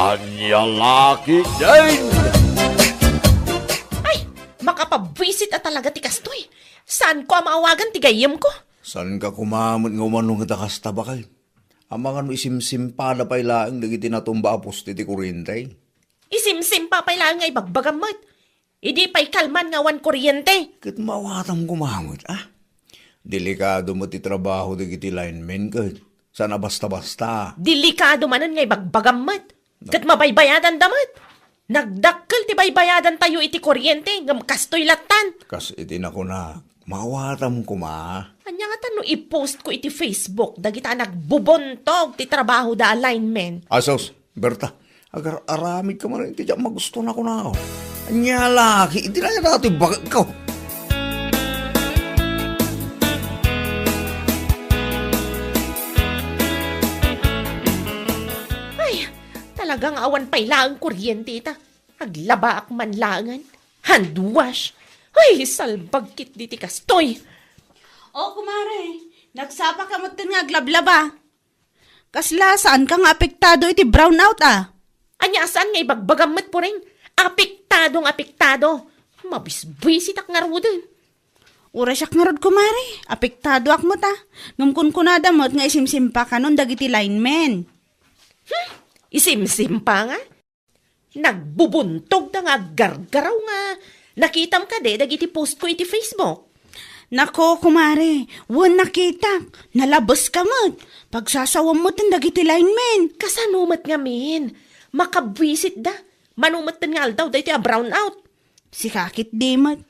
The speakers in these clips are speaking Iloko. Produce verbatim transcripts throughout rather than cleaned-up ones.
Ania la ketdin? Ay, makapabwisit a talaga ti kastoy. Saanko a maawagan ti gayyemko. Saanka koma met nga umano ngata kasta, baket? Amangan no isimsimpada pay laeng dagiti natumba a poste ti koriente. Isimsimpa pay laeng nga ibagbagam met. Idi pay kalman nga awan koriente. Ket maawatam koma met, ah? Delikado met ti trabaho dagiti linemen ket. Saan a basta-basta. Delikado manen nga ibagbagam met. Ket mabaybayadanda met. Nagdakkel ti baybayadantayo iti koriente, ngem kastoy lattan. Kas iti nakunak, maawatam koma. Ania ngata no i-post ko iti Facebook dagita a nagbubuntog ti trabahoda a linemen? Asus, Berta, agar-aramidka man iti diak magusto, nakunak. Ania la ketdin, ania daytoy baketko? Ay, talaga nga awan pay laeng koriente ita. Aglabaak man laengen. Hand wash. Ay, salbag ketdi ti kastoy. O, kumare, nagsapaka metten nga aglablaba. Kasla, saanka nga apektado iti brownout, a? Ania a saan nga ibagbagam met, Puring? Apektado nga apektado. Mabisbisitak ngaruden. Uray siak ngarud, kumare. Apektadoak met, a. Ngem kunkunada met nga isimsimpakanon dagiti linemen. Hmm? Isimsimpa nga? Nagbubuntogda nga aggargaraw nga nakitam kadi dagiti post ko iti Facebook? Nako, kumare, wen nakitak. Nalabeska met. Pagsasawam met dagiti linemen. Kasano met ngamin? Makabwisitda. Mano metten nga aldaw daytoy a brownout? Sika ketdi met.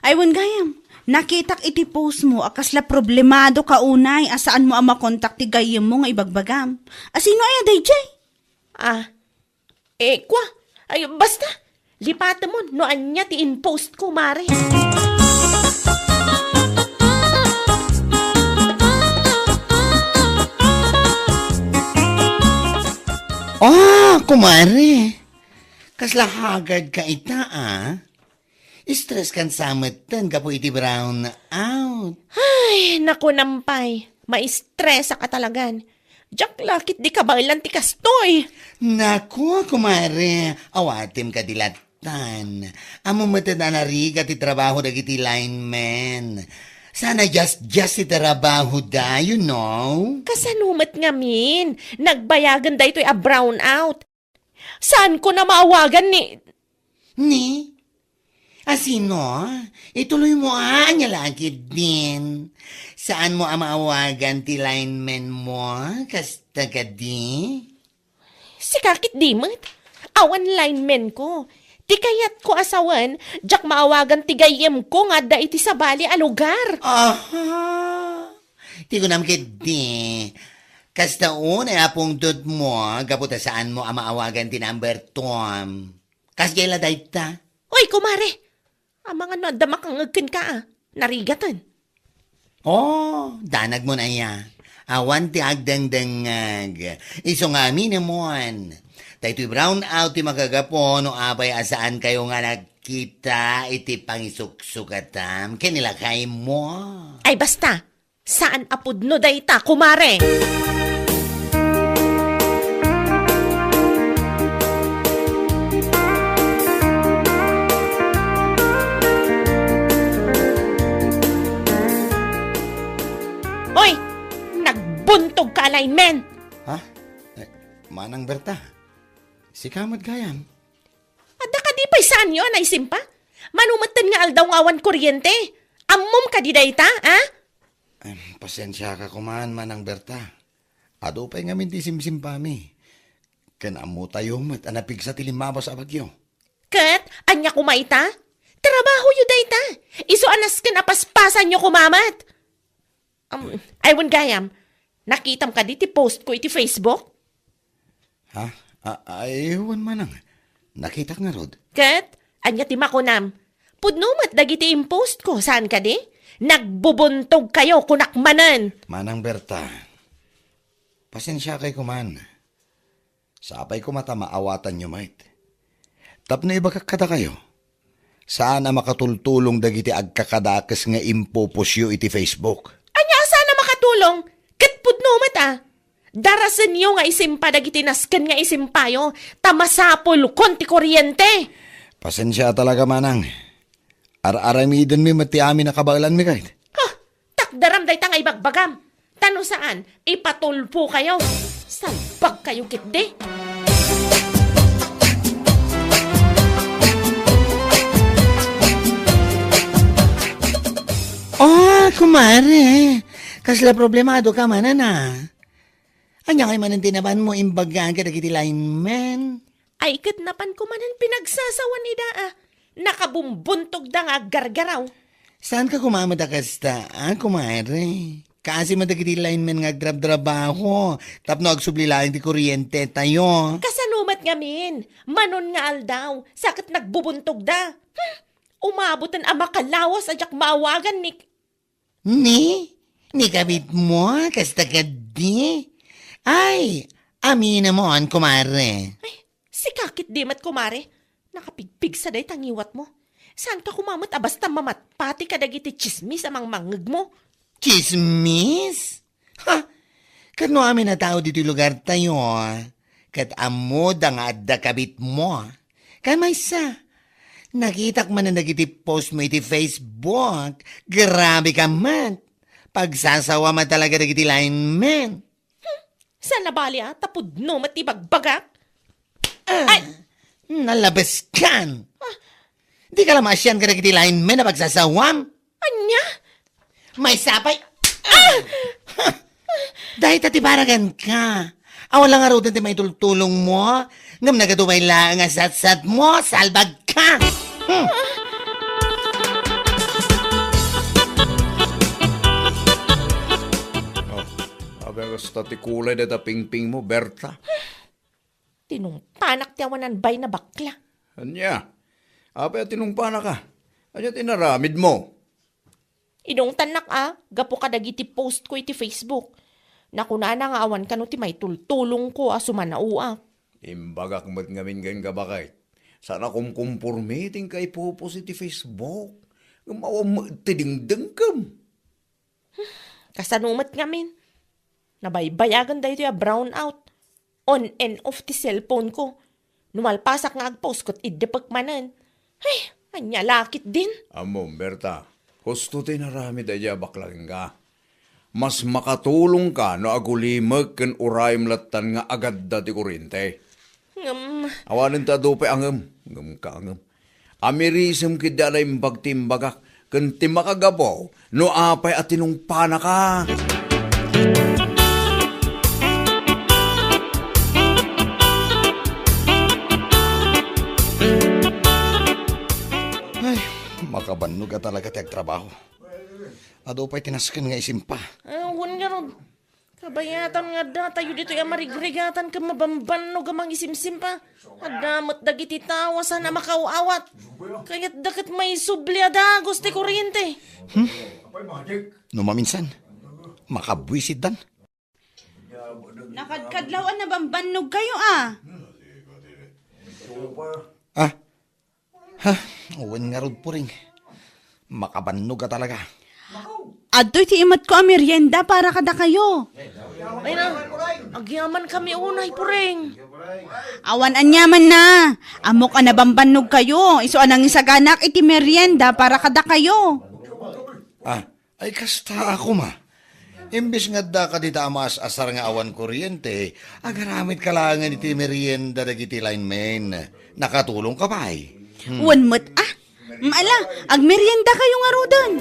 Ay, wen gayam, nakitak iti post mo a kasla problemadoka unay a saanmo a makontak ti gayyemmo nga ibagbagam. A sino aya daydiay? Ah, Eh, kua, ay, basta, lipatemon no ania ti in-post ko, mare. Ah, kumare. Kasla haggard ka ita, a? Stress kan sa metten gapu iti brown out. Ay, naku, nampay. Maistresak a talagan. Diak la ketdi kabaelan ti kastoy. Naku, kumare, awatem kadi lattan. Ammom metten a narigat ti trabaho dagiti linemen. Saan a diasdias ti trabahoda, you know? Kasano met ngamin? Nagbayagen daytoy a brown out. Saanko a maawagan ni... Ni? A sino? Ituloymo, a, ania la ketdin. Saanmo a maawagan ti linemen mo? Kasta kadi? Sika ketdi met. Awan linemenko. Ti kayatko a sawen, diak maawagan ti gayyemko nga adda iti sabali a lugar. Aha. Ti kunam ketdi, kasta unay a pungtotmo gapu ta saanmo a maawagan ti number two-am. Kasdiay la dayta? Oy, kumare! Amangan no adda makangngeg kenka a narigaten. Oh, danagmon aya. Awan ti agdengdengngeg. Isu nga aminemon. Daytoy brown out ti makagapu no apay a saankayo nga nagkita iti pangisuksukatam ken ni lakaymo. Ay, basta! Saan a pudno dayta, kumare! Oy! Nagbuntogka a linemen! Ha? Eh, Manang Berta, sika met gayam? Adda kadi pay saanyo a naisimpa? Mano metten nga aldaw nga awan koriente? Ammom kadi dayta, a? Em, pasiensiaka koman, Manang Berta. Adu pay ngamin ti simsimpami. Ken ammotayo met a napigsa ti limmabas a bagyo. Ket ania koma ita? Trabahoyo dayta. Isu a nasken a paspasanyo koma met. Um, ay, wen gayam, nakitam kadi ti post ko iti Facebook? Ha? A-, ay, wen manang. Nakitak ngarud. Ket, ania ti makunam? Pudno met dagiti impost ko, saan kadi? Nagbubuntog kayo, kunak manen. Manang Berta, pasensiakay koman. Sapay koma ta maawatanyo met. Tapno ibagak kadakayo, saan a makatultulong dagiti agkakadakes nga impopostyo iti Facebook. Ania a saan a makatulong? Ket pudno met a. Darasenyo nga isimpa dagiti nasken nga isimpayo, ta masapulkon ti kuryente. Pasensia talaga, manang. Ar-aramidenmi met ti amin a kabaelanmi, kayat. Ha? Takderam dayta nga ibagbagam. Ta no saan, ipatulpo kayo. Salbag kayo, kitdi. Oh, kumare. Kasla problemado ka manen, a? Ania ngay manen ti napanmo imbaga kadagiti linemen? Ay, ket napanko manen pinagsasawan ida, a. Nakabumbuntogda nga aggargaraw. Saanka gumamit a kasta, a, kumare? Kaasi met dagiti linemen nga agtrabtrabaho tapno agsubli laeng ti kuryentetayo. Kasano met ngamin? Manon nga aldaw, sa ket nagbubuntogda. Hmm, umaboten a makalawas a diak maawagan ni Ni? Ni kabitmo, kasta kadi? Ay, aminamon, kumare. Ay, sika ketdi met, kumare. Nakapigpigsa dayta ngiwatmo. Saanka koma met a basta mamatpati kadagiti tsismis a mangmangngegmo. Tsismis? Ha? Ket no amin a tao ditoy lugartayo, ket ammoda nga adda kabitmo. Ken maysa, nakitak manen dagiti post mo iti Facebook. Grabe ka met. Pagsasawa met talaga dagiti linemen. Hmm, saan a bali, a, ta pudno met ti bagbagak. Ah, ay! Nalabeskan! Ah. Di ka la maasian kadagiti linemen a pagsasawam? Ania? Maysa pay. Ah! Dayta ti baraganka. Awan la ngaruden ti maitultulongmo, ngem nagatubay laeng a satsatmo, salbagka. Hmm. Oh, apay kasta ti kulay dayta pingpingmo, Berta? Tinungpanak ti awanan bay na bakla. Ania? Apay a tinungpanaka? Ania ti inaramidmo? Inungtannak a, gapu kadagiti post ko iti Facebook. Nakunana nga awan kano ti maitultulongko a sumanaoak. Imbagak met ngamin kenka, baket. Saan a kumkumporme ti inka ipopost iti Facebook. Ngem awan met ti dengdengkem. Kasano met ngamin? Nabaybayagan daytoy a brownout. On and off ti cellphone ko. No malpasak nga agpost ket iddepek manen. Ay, ania la ketdin? Ammom, Berta, husto ti inaramid daydiay a bakla kenka. Mas makatulongka no agulimek ken urayem lattan nga agadda ti kurente. Ngem awanen ti adu pay a ngem. Ngem ka a ngem. Amirisem ketdi a naimbag ti imbagak, ken ti makagapu no apay a tinungpanaka. Ay, makabannog a talaga ti agtrabaho. Adu pay ti nasken nga isimpa. Ah, wen ngarud. Kabayatan nga addatayo ditoy a marigrigatan ken mabambannog a mangisimsimpa. Adda met dagiti tao a saan a makaaw-awat. Kayatda ket maisubli a dagus ti kuriente. Hmm? No maminsan, makabuisitdan. Nakadkadlaw a nabambannog kayo, a. Ah, Ha, wen ngarud, Puring. Makabannog a talaga. Adtoy ti imatko a merienda para kadakayo. Ay na, agyaman kami unay, Puring. Awan aniaman na. Ammok a nabambannog kayo. Isu a nangisaganak iti merienda para kadakayo. Ah, Ay, kasta a koma. Imbes nga adda kadita a maas-asar nga awan kuriente, agaramidka laengen iti merienda dagiti linemen. Nakatulongka pay. Hmm. Wen met, a. Ala, agmerienda kayo ngaruden.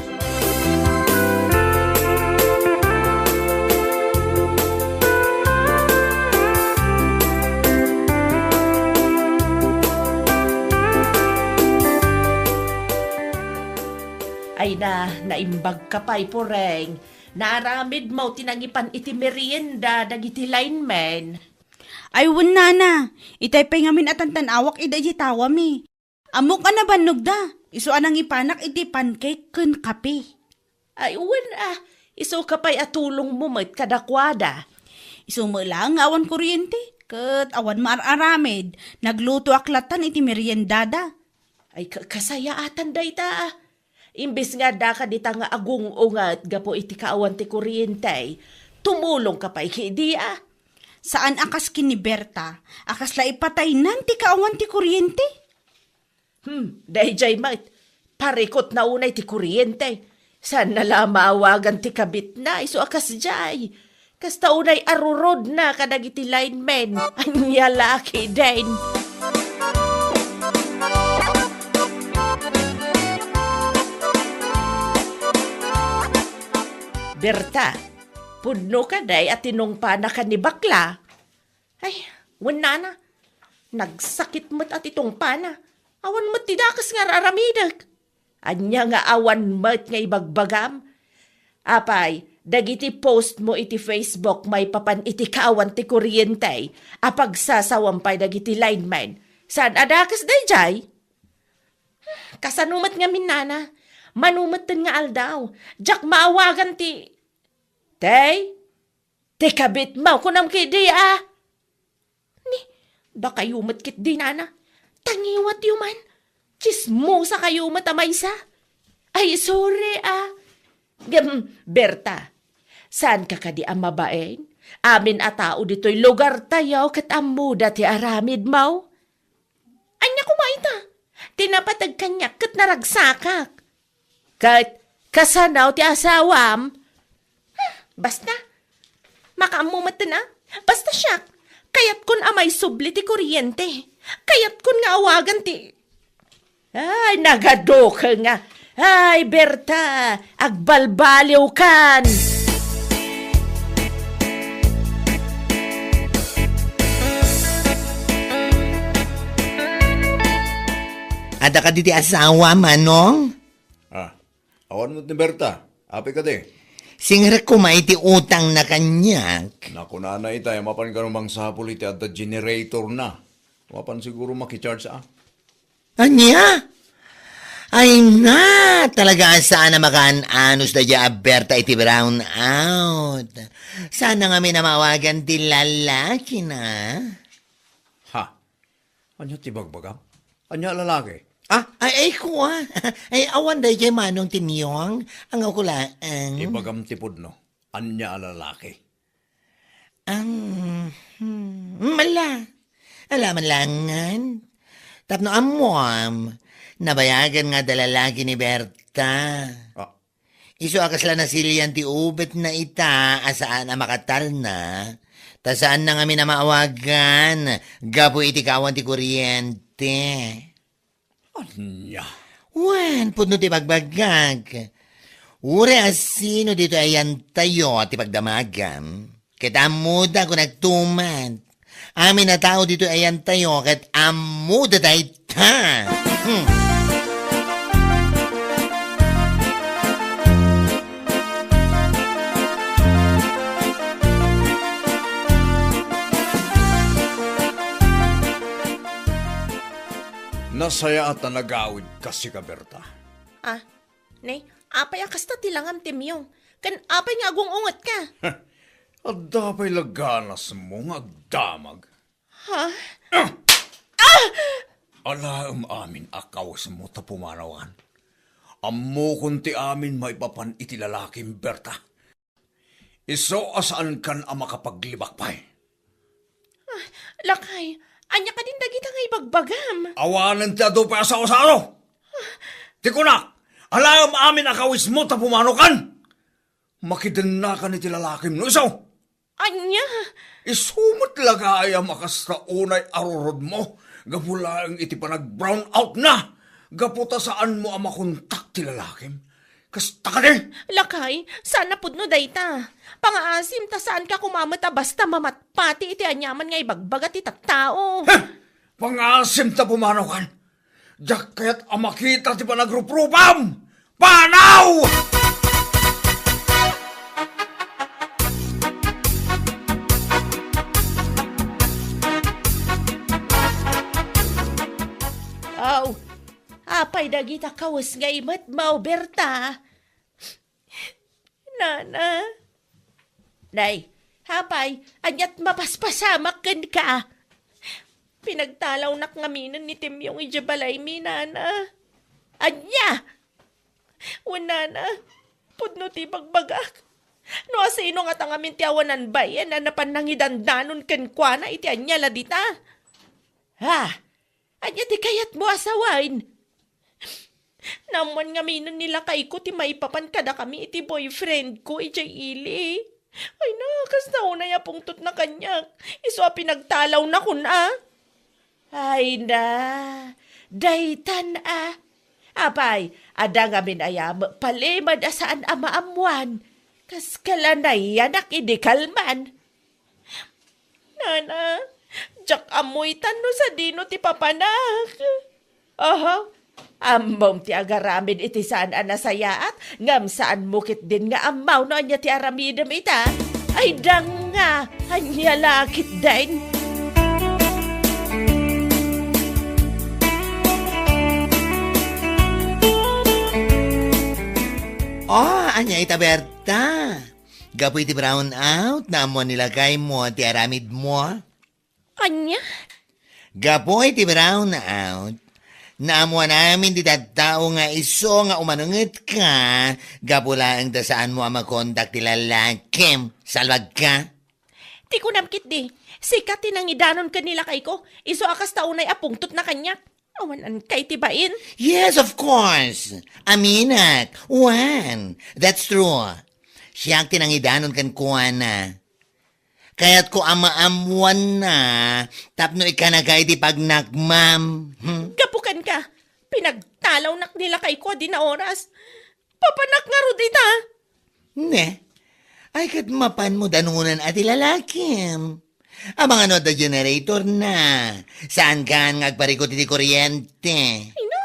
Ay na, naimbagka pay, Puring. Naaramidmo ti nangipan iti merienda dagiti linemen. Ay, wen, nana. Itay pay ngamin a tantan-awak ida iti tawami. Ammok a nabannogda. Isu a nangipanak iti pancake ken kape. Ay, wen, a. Isuka pay a tulongmo met kadakuada. Isu met laeng nga awan kuryente, ket awan maar-aramid. Naglutoak lattan iti meriendada. Ay, ka-, kasayaatan dayta, a. Imbes nga adda kadita nga agung-unget gapu iti kaawan ti kuryente, tumulongka pay kidi, a. Saan a kas ken ni Berta, a kasla ipataynan ti kaawan ti kuryente? Hmm, daydiay met. Parikutna unay ti kuryente. Saanna la maawagan ti kabitna, isu a kasdiay. Kasta unay arurodna kadagiti linemen. Ania la ketdin? Berta, pudno kadi a tinungpanakan ni bakla? Ay, wen nana, nagsakit met a ti tungpana. Awan met ti dakes nga ar-aramidek. Ania nga awan met nga ibagbagam? Apay, dagiti post mo iti Facebook maipapan iti kaawan ti kuryente a pagsasawam pay dagiti linemen. Saan a dakes daydiay? Kasano met ngamin, nana? Mano metten nga aldaw, diak maawagan ti, tay, ti kabitmo, kunam ketdi a. Ni, dakayo met ketdi, nana. Tangiwatyo man. Tsismosakayo met a maysa. Ay, sorry, ah. Ngem, Berta, saanka kadi a mabain? Amin a tao ditoy lugartayo ket ammoda ti aramidmo. Ania koma ita? Ti napateg kaniak ket naragsakak. Ket kasano ti asawam? Hmm, basta. Makaammo metten a. Basta siak, kayatkon a maisubli ti kuryente. Kayatkon nga awagan ti... Ay, nagadukel nga. Ay, Berta, agbalbaliwkan. Adda kadi ti asawa, Manong? Ah, awan met ni Berta. Apay kadi? Singrek koma iti utangna kaniak. Nakunana ita, mapan kano mangsapul iti adda generator na. Mapan siguro makicharge, ah. Ania? Ay na, talaga a saan a makaan-anos daydiay a Berta iti brownout. Saan na ngamin a maawagan ti lalaki na? Ha? Ania ti bagbagam? Ania a lalaki? Ah, ay, ay, kua. Ay, awan daydiay Manong Timyong. Ang ako laeng. Ibagam ti pudno. Ania a lalaki? Ang, hmm, mala. Ala man langan. Tapno ammoam, nabayagan nga adda lalaki ni Berta. Ah. Isu a kasla nasilian ti ubetna ita a saan a makatalna, ta saan na ngamin a maawagan gapu iti kaawan ti kuryente. Ania? Wen, pudno ti bagbagak. Uray a sino ditoy ayantayo ti pagdamagam, ket ammoda kun agtuman. Amin a tao ditoy ayantayo ket ammoda dayta. Hmm. Nasayaat a nagawidka, sika, Berta. Ah, ne, apay a kasta ti langam, Timyong? Ken apay nga agung-ungetka? Adda pay la ganasmo nga agdamag. Ha? Ah! Alaem amin a kawesmo ta pumanawan. Ammokon ti amin maipapan iti lalakim, Berta. Isu a saankan a makapaglibak pay. Ah, lakay, ania kadin dagita nga ibagbagam? Awanen ti adu pay a sao-sao. Ti kunak, alaem amin a kawesmo ta pumanokan. Makidennakan iti lalakim no isu. Ania? Isu met la gayam a kasta unay arurodmo gapu laeng iti panag-brownout na, gapu ta saanmo a makontak ti lalakim. Kasta kadi? Lakay, saan a pudno dayta. Pangaasim ta saanka koma met a basta mamatpati iti aniaman nga ibagbaga ti tattao. Heh! Pangaasim ta pumanaw kan. Diak kayat a makita ti panagruprupam! Panaw! Aw, apay dagita kawes nga imatmaw, Berta? Nana. Nay, apay, ania't mapaspasamak kenka? Pinagtalawnak ngaminen ni Timyong idiay balaymi, Nana. Ania? Wen, Nana, pudno ti bagbagak. No asino ngata ngamin ti awanan bain a napan nangidandanon kenkuana iti ania la dita? Ha? Ania ti kayatmo a sawen? Naammoan ngaminen ni lakayko ti maipapan kadakami iti boyfriend ko idiay ili. Ay na, kasta unay a pungtotna kaniak. Isu a pinagtalawna kun a. Ay na, daytan a. Apay, adda ngamin aya met palimed a saan a maammoan. Kas kala nayanak idi kalman. Nana, diak ammo itan no sadino ti papanak. Oho, ammom ti agaramid iti saan a nasayaat, ngem saanmo ketdin nga ammo no ania ti aramidem ita. Ay, danga, ania la ketdin? Oh, ania ita, Berta? Gapu iti brown out, naammoan ni lakaymo ti aramidmo? Ania? Gapu iti brown out, naammoan amin ti tattao nga isu nga umanungetka, gapu laeng ta saanmo a makontak ti lalakim. Salbagka? Ti kunam ketdi, sika ti nangidanon ken ni lakayko, isu a kasta unay a pungtotna kaniak. Awan-ankay ti bain? Yes, of course. Aminak. Wen, that's true. Siak ti nangidanon kenkuana. Kayatko a maammoanna tapno ikkanaka iti pagnakmam. Hmm? Gapu kenka, pinagtalawnak ni lakayko a dina oras. Papanak ngarud ita. Ne? Ay, ket mapanmo danunan a ti lalakim. Amangan no adda generator na. Saankan nga agparikut iti kuryente? Ina,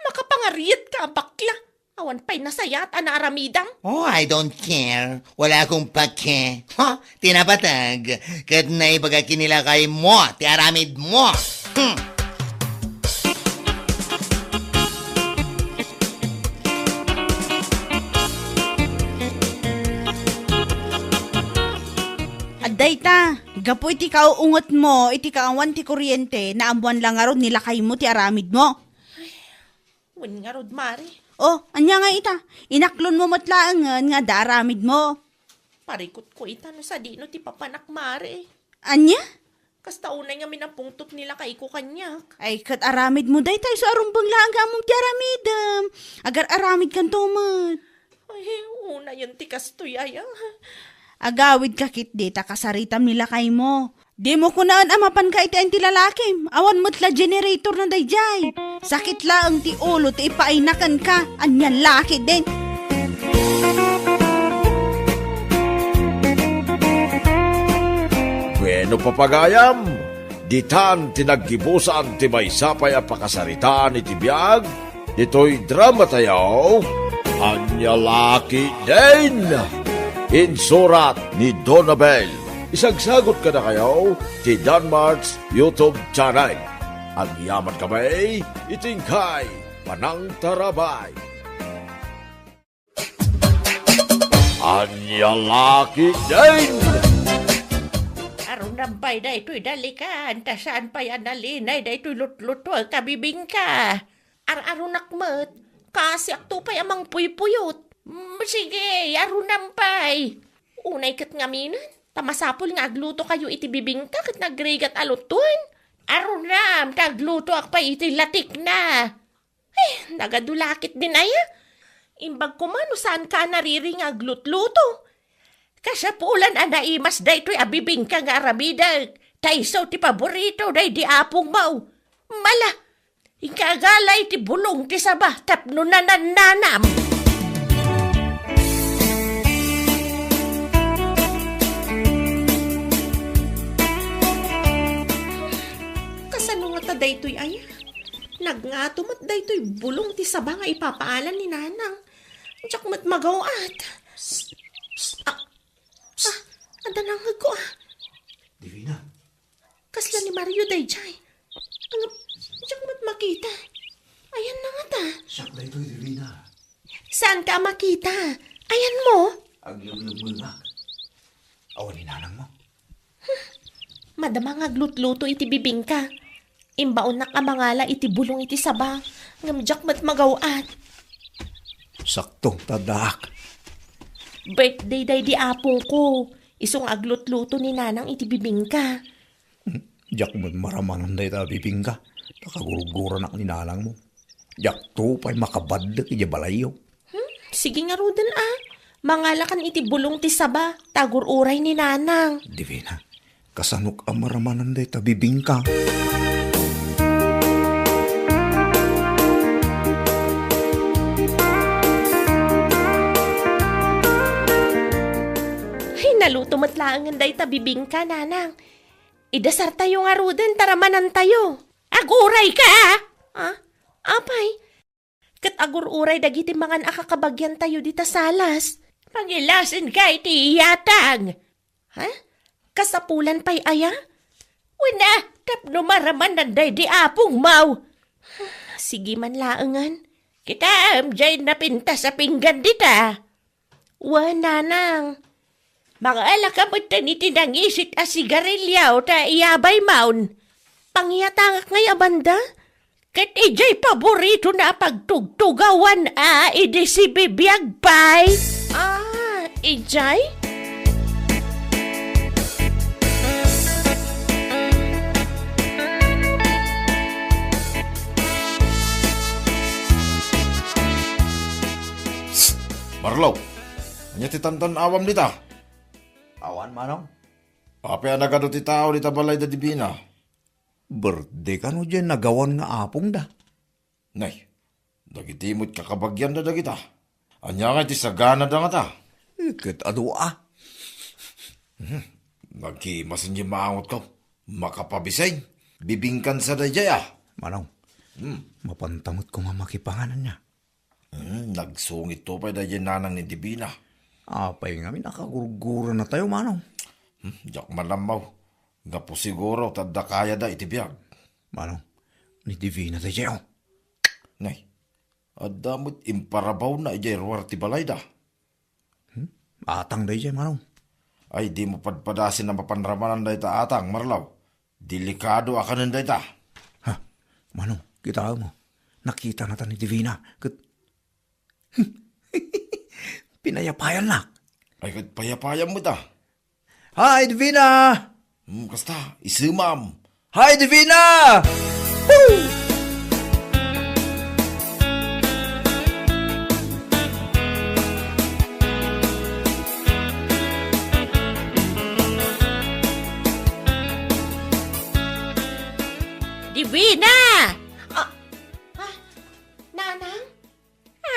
makapangariet ka a bakla. Awan pay nasayaat a naaramidam. Oh, I don't care. Wala akong pake. Ha? Ti napateg. Ket naibaga ken ni lakaymo ti aramidmo. Hmm. Adda ita, gapu iti kaungetmo iti kaawan ti kuryente, naammoan la ngarud ni lakaymo ti aramidmo. Wen ngarud, Mare. Oh, ania nga ita? Inaklonmo met laengen nga adda aramidmo. Parikutko ita no sadino ti papanak, Mare. Ania? Kasta unay ngamin a pungtot ni lakayko kaniak. Ay, ket aramidmo dayta isu a rumbeng laeng nga ammom ti aramidem. Agar-aramidkanto met. Ay, unayen ti kastoy aya. Agawidka ketdi ta kasaritam ni lakaymo. Dimo kunaen a mapanka iti ayan ti lalakim. Awan met la generator na daydiay. Sakit laeng ti ulo ti ipaayna kenka. Ania la ketdin? Bueno, papagayam, ditan ti naggibusan ti maysa pay a pakasaritaan iti biag ditoy drama tayo, Ania la ketdin? Insurat ni Donabel. Isagsagot kadakayo ti Danmart's YouTube channel. Agyaman kami iti inkay panangtarabay. Ania la ketdin? Arunam pay daytoy dalikan, ta saan pay a nalinay daytoy lutluto a kabibingka. Ar-arunak met, kaasiakto pay a mangpuypuyot. Mm, sige, arunam pay. Unay ket ngaminen, ta masapul nga aglutokayo iti bibingka ket nagrigat a luton. Arunam, ta aglutoak pay iti latikna. Eh, nagadu la ketdin aya. Imbag koma no saanka a nariri nga aglutluto. Kasapulan a naimas daytoy a bibingka nga aramidek, ta isu ti paborito daydi apongmo. Mala, inka agala iti bulong ti saba tapno nanannanam. Kasano ngata daytoy aya? Nagngato met daytoy bulong ti saba nga ipapaalan ni Nanang. Diak met magaw-at. Psst, psst. Ah, ah, adda nangngegko, ah. Divina. Kasla ni Mario daydiay. Ano, diak met makita. Ayanna ngata. Siak daytoy, Divina. Saanka a makita? Ayanmo? Aglemlemmengak. Awan ni Nanangmo? Madama nga aglutluto iti bibingka. Imbaonnak a mangala iti bulong iti saba, ngem diak met magaw-at. Sakto ta addaak. Birthday daydi apongko. Isu nga aglutluto ni Nanang iti bibingka. Hmm, diak met maramanan dayta a bibingka. Nakagurguranak ni Nanangmo. Diakto pay makabaddek idiay balayyo. Hmm, sige ngaruden a. Mangalakan iti bulong ti saba, ta agur-uray ni Nanang. Divina, kasanok a maramanan dayta bibingka? Ay, naluto met laengen dayta bibingka, Nanang. Idasartayo ngaruden ta ramanantayo. Aguray ka, a? Ah, apay, ket agur-uray dagiti mangan a kakabagyantayo dita salas. Pangilasin ka iti iyatang. Ha? Kasapulan pay aya? Wen a, tapno maramanan daydi apongmo. Sige man laengen. Kitaem, diay napintas a pinggan dita. Wen, Nanang. Mangala ka metten iti nangisit a sigarilio ta iyabaymon. Pangiyatangak ngay a banda? Ket idiay paboritona a pagtugtugawan a idi sibibiag pay. Ah, idiay? Marlo, ania ti tantan-awam dita? Awan, Manong. Apay a nagadu ti tao dita balay da Divina? Birthday kano diay nagawan nga apongda. Nay, dagiti met kakabagianda dagita. Ania ngay ti saganada ngata? Eh, ket adu a. Mhm. Nagkimasin diay maangotko. Makapabising. Bibingkan sa daydiay a. Manong, hmm, mapanta met koma makipangan ania? Hmm, nagsungitto pay daydiay nanang ni Divina. Apay ngamin a kagurgurannatayo, Manong? Hmm, diak man ammo. Gapu siguro ta adda kayada iti biag. Manong, ni Divina daydiay, o. Nay, adda met imparabawna idiay ruar ti balayda. Hmm? Atang daydiay, Manong. Ay, dimo padpadasen a mapan ramanan dayta atang, Marlaw. Delikado a kanen dayta. Ha? Manong, kitaem, o. Nakitanata ni Divina, ket pinayapayannak. Ay, ket payapayam met a. Hi, Divina! Hmm, kasta, isemam. Hi, Divina! Woo! Divina! Ah, ah, Nanang?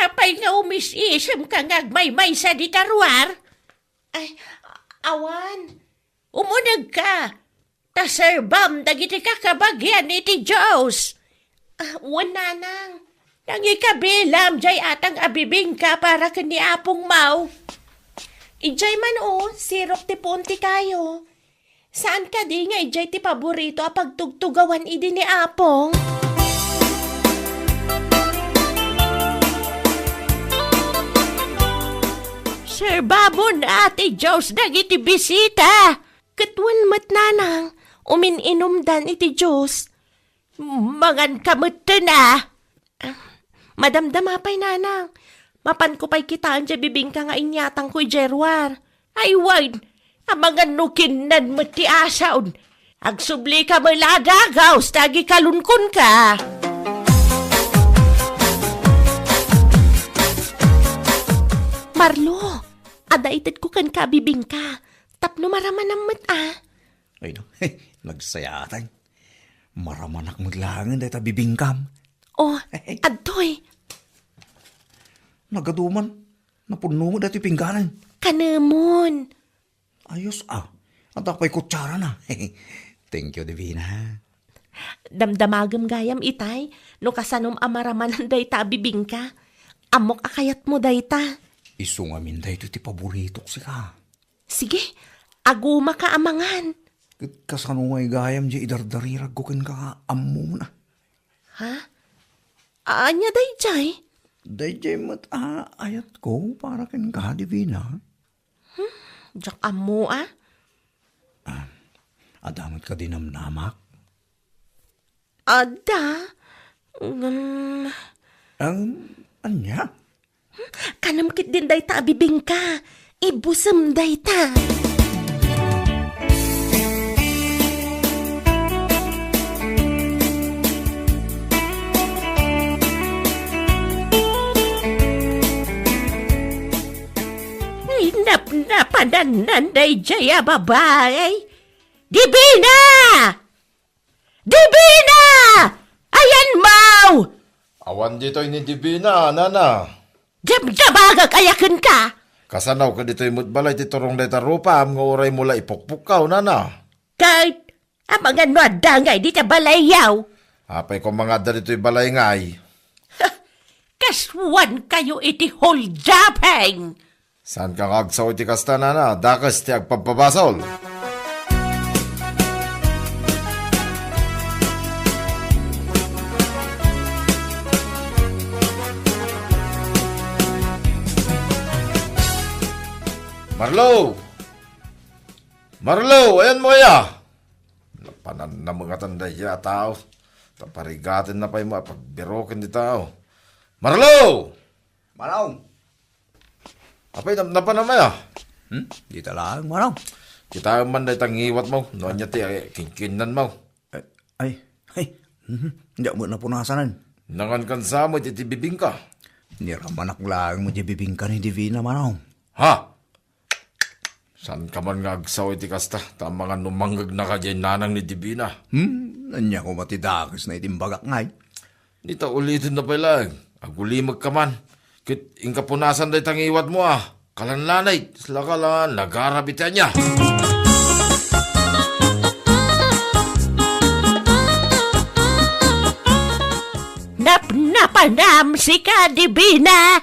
Apay nga umis-isemka nga agmaymaysa dita ruar? Ay, awan. Umunegka, ta serbam dagiti kakabagian iti Dios. Ah, wen, Nanang. Nangikabilam diay atang a bibingka para ken ni Apong Mau. Idiay man, o, sirok ti puon ti kayo. Saan kadi nga idiay ti paborito a pagtugtugawan idi ni Apong? Serbamon a ti Dios dagiti bisita. Ket wen met, Nanang, umin-inumdan iti Dios. Manganka metten a. Ah, madamdama pay, Nanang. Mapanko pay kitaen diay bibingka nga inyatangko idiay ruar. Ay wen, amangan no kinnan met ti asaon. Agsublika met la a dagaw ta agikalunkonka. Marlo, adda itedko kenka a bibingka. Tapno maramanam met a. Ay, no. Nagsayatan. Maramanak met laengen dayta bibingkam. Oh, adtoy. Nagaduman. Napunno met daytoy pingganan. Kanemon. Ayos a. Adda pay kutsarana. Thank you, Divina. Damdamagem gayam itay, no kasanom a maramanan dayta a bibingka. Ammok a kayatmo dayta. Isu ngamin daytoy ti paboritok sika. Sige, agumaka a mangan. Ket kasano ngay gayam diay idardariragko kenka nga ammom na? Ha? Ania daydiay? Daydiay met a ayatko para kenka, Divina. Hmm, diak ammo a. Ah, adda met kadi namnamak? Adda? Ngem, Ang ania? Kanem ketdin dayta a bibingka. Ibusem dayta. Ay, napnapanannan daydiay a babai. Divina! Divina! Ayanmo! Awan ditoy ni Divina, nana. Damdamagak aya kenka. Kasano ket ditoy met balay ti turong dayta rupam nga uraymo la ipukpukkaw, nana? Ket, amangan no adda ngay dita balayyo? Apay koma nga adda ditoy balay ngay? Kasuan kayo iti holdaping! Saanka nga agsaw iti kasta, nana? Dakes ti agpabpabasol. Marlo! Marlo, ayanmo aya? Napanannamengatan daydiay a tao. Ta parigatenna pay met a pagbiroken ti tao. Marlo! Manong! Apay, nap-, napanam aya? Hmm? Dita laeng, Manong. Kitaem man dayta ngiwatmo, no ania ti, eh, kinkinnanmo. Eh, ay, ay, mhm, diak met napunasanen. Nangankan sa met iti bibingka. Niramanak laeng met ti bibingka ni Divina, Manong. Ha? Saanka man nga agsaw iti kasta, ta amangan no mangngegna kadiay nanang ni Divina. Hmm, ania koma ti dakesna iti imbagak ngay? Dita ulitenna pay laeng, agulimekka man. Ket inka punasan dayta ngiwatmo a, kalanlanay, kasla ka la, nagarab iti ania. Napnapanam sika, Divina!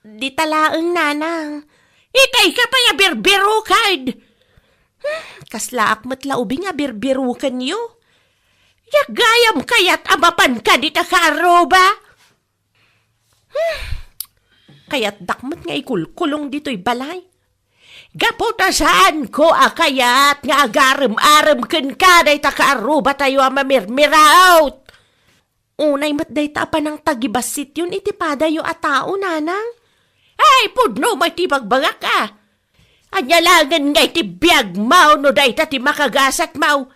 Dita laeng, nanang. Itay ka pay a birbiruken. Hmm, kaslaak met la ubing a birbirukenyo. Diak gayam kayat a mapanka dita kaarruba. Hmm, kayatdak met nga ikulkulong ditoy balay. Gapu ta saanko a kayat nga agarem-arem kenka dayta kaarrubatayo a mamirmiraut. Unay met dayta a panangtagibasityon iti padayo a tao, nanang. Ay, pudno met ti bagbagak a. Ania laengen ngay ti biagmo no dayta ti makagasatmo?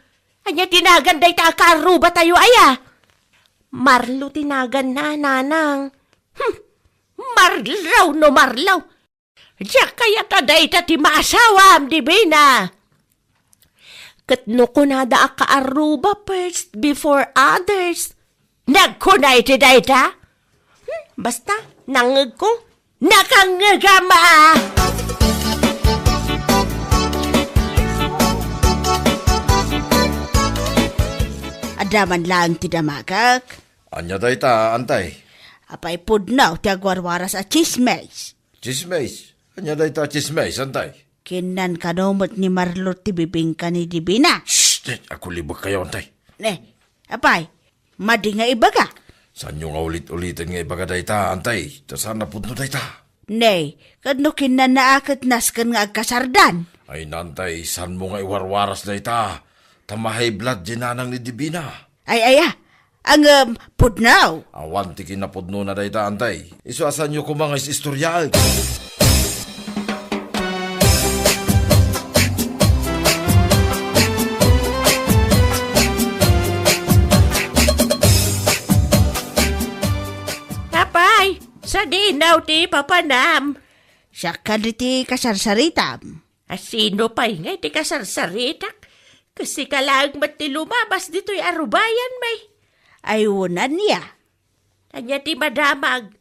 Ania ti nagan dayta a kaarrubatayo aya? Marlo ti naganna, nanang. Hmm, Marlo no Marlo. Diak kayat a dayta ti maasawam, Divina. Ket no kunada a kaarruba first before others, nagkuna iti dayta? Hmm, basta, nangngegko, nakangngegam a! Adda man laeng ti damagek. Ania dayta, antay? Apay pudno ti agwarwaras a tsismis. Tsismis? Ania dayta a tsismis, antay? Kinnan kano met ni Marlo ti bibingka ni Divina. Shh! Agkulibekkayo, antay. Ne, apay, madi nga ibaga? Saanyo nga ulit-uliten nga ibaga dayta, antay? Ta saan a pudno dayta. Ne, ket no kinnanna a ket nasken nga agkasardan. Ay, nantay, saanmo nga iwarwaras dayta? Ta ma-high blood di nanang ni Divina. Ay, aya, ngem pudno. Awan ti kinapudnona dayta, antay. Isu a saanyo koma nga is-istoriaek. Apay, sadino ti papanam? Siak kadi ti kasarsaritam. A sino pay ngay ti kasarsaritak? Ket sika laeng met ti lumabas ditoy a rubayan, may. Ay, wen ania? Ania ti madamag?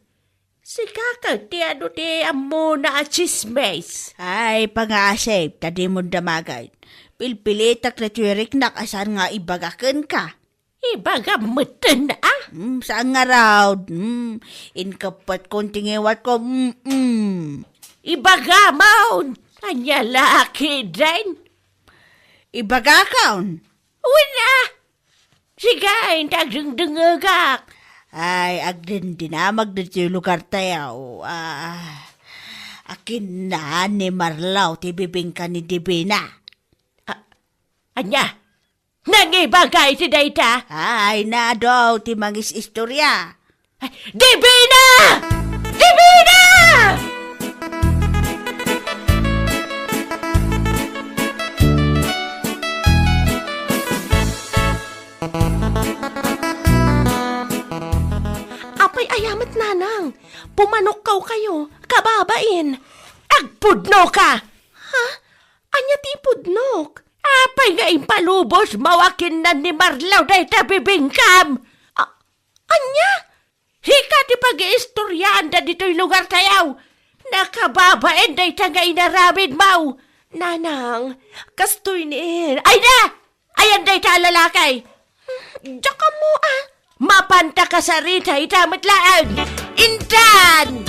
Sika ket ti adu ti ammona a tsismis? Ay, pangaasip, ta dimon damagen. Pilpilitak daytoy riknak a saan nga ibaga kenka. Ibagam metten, a? Mm, saan ngarud? Mm, inkeppetkon ti ngiwatko. Mm, mm. Ibagamon! Ania la ketdin? Ibagakon. Wen, a? Sige, inta agdengdengngegak. Ay, agdindinamag ditoy lugartayo. Ah, akinna ni Marlo ti bibingka ni Divina. A-, ania? Nangibaga iti dayta? Ay, nado ti mangis-istorya. Divina! Divina! Nanang, pumanokkaw kayo, kababain. Agpudnoka! Ha? Ania ti ipudnok? Apay nga impalubos mo a kinnan ni Marlaw dayta bibingkam? A-, ania? Hika ti pagiistoriaanda ditoy lugartayo. Nakababain dayta nga inaramidmo. Nanang, kastoy ni... Ay na! Ayan dayta a lalaki. Diak ammo, a. Mapanta kasarita ita met laeng. Intan!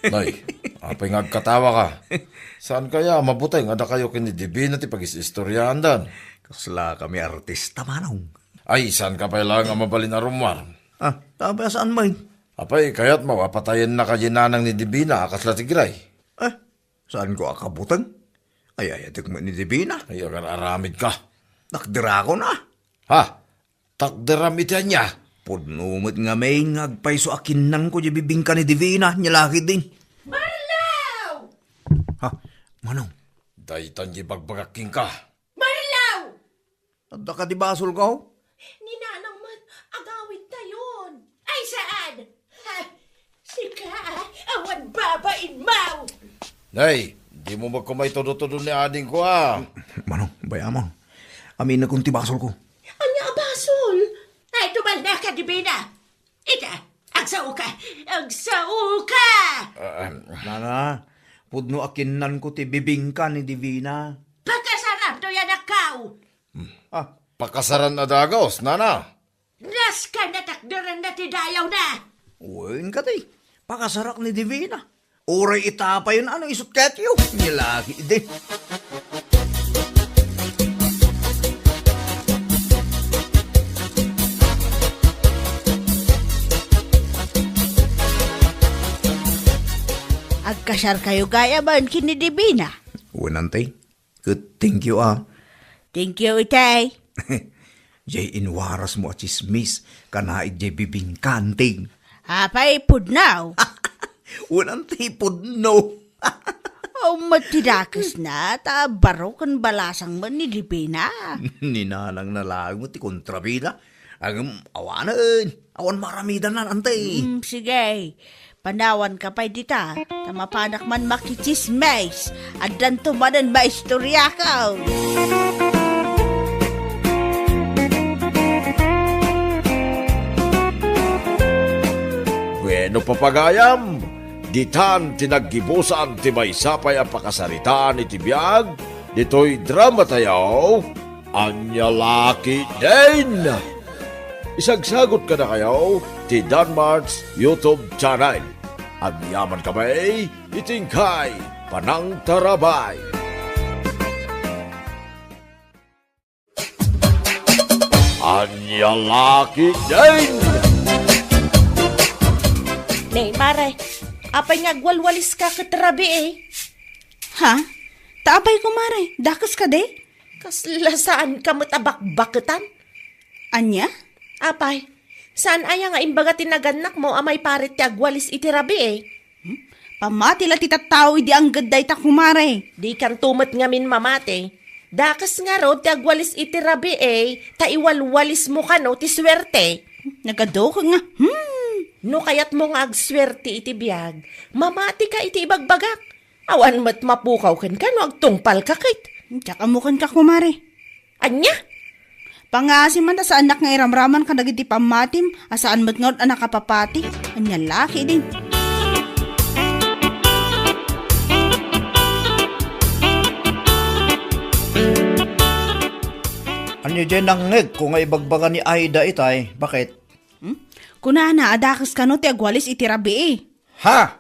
Nay, apay nga agkatawaka? Saan kaya a mabuteng a dakayo ken ni Divina ti pagis-istoriaandan? Kasla kami artista, Manong. Ay, saan ka pay laeng a mabalin a rummuar? A, ta apay a saan met? Apay, kayatmo a patayenna kadi nanang ni Divina a kasla ti gray? A, saanko a kabuteng? Ay, ayatek met ni Divina. Ay, agar-aramidka. Takderakon, a. Ha? Takderam iti ania? Pudno met ngamin nga agpayso a kinnanko diay bibingka ni Divina, nia la ketdin. Marlaw! Ha? Manong? Daytan diay ibagbagak kenka. Marlaw! Adda kadi basolko? Ni Nanang met, agawidtayon. Ay, saan? Ha? Sika, awan babainmo! Nay, dimo met koma itudo-tudo ni adingko, a. Manong, bay-am. Aminekon ti basolko. Ania a basol? Ay, tumalnaka, Divina. Ita, agsaoka. Agsaoka! Ah, ah. Nana, pudno a kinnanko ti bibingka ni Divina. Pakasaram toy anakko. A. Pakasaran a dagus, nana. Nasken a takderenna ti dayawna. Wen kadi, pakasarak ni Divina. Uray ita payen a no isut ketyo, nia la ketdin. Agkasarkayo gayam ken ni Divina? Wen, anti. Ket thank you, a. Thank you, itay. Jay inwarasmo a tsismis, kanayon jay bibingka, anti. Apay, pudno? Wen, anti, pudno. Aw, met ti dakesna, ta baro ken balasang met ni Divina. Ni Nanang na laeng met ti kontrabida. Ngem, awanen, awan maaramidan, anti. Mm, sige. Panawanka pay dita, ta mapanak man makitsismis. Addanto manen maistoriako. Bueno, papagayam, ditan ti naggibusan ti maysa pay a pakasaritaan iti biag ditoy dramatayo. Ania la ketdin? Isagsagot kadakayo ti Danmart's YouTube channel. Agyamankami iti inkay panangtarabay. Ania la ketdin? Nay, mare, apay nga agwalwaliska ket rabii? Ha? Ta apay, kumare, dakes kadi? Kasla saanka met a bakbaketan? Ania? Apay, saan aya nga imbaga ti nagannakmo a maiparit ti agwalis iti rabii? Hmm? Pammati la ti tattao idi angged dayta, kumare. Dikanto met ngamin mamati. Dakes ngarud ti agwalis iti rabii, ta iwalwalismo kano ti suerte. Nagadu ket nga, hmm. No kayatmo nga agsuerte iti biag, mamatika iti ibagbagak. Awan met mapukaw kenka no agtungpalka ket. Diak ammo kenka, kumare. Ania? Pangngaasim man ta saannak nga iramraman kadagiti pammatim a saan met ngarud a nakapapati. Ania la ketdin? Ania jay nangngegko nga ibagbaga ni Aida itay? Baket? Hmm? Kunana a dakes kano ti agwalis iti rabii. Ha?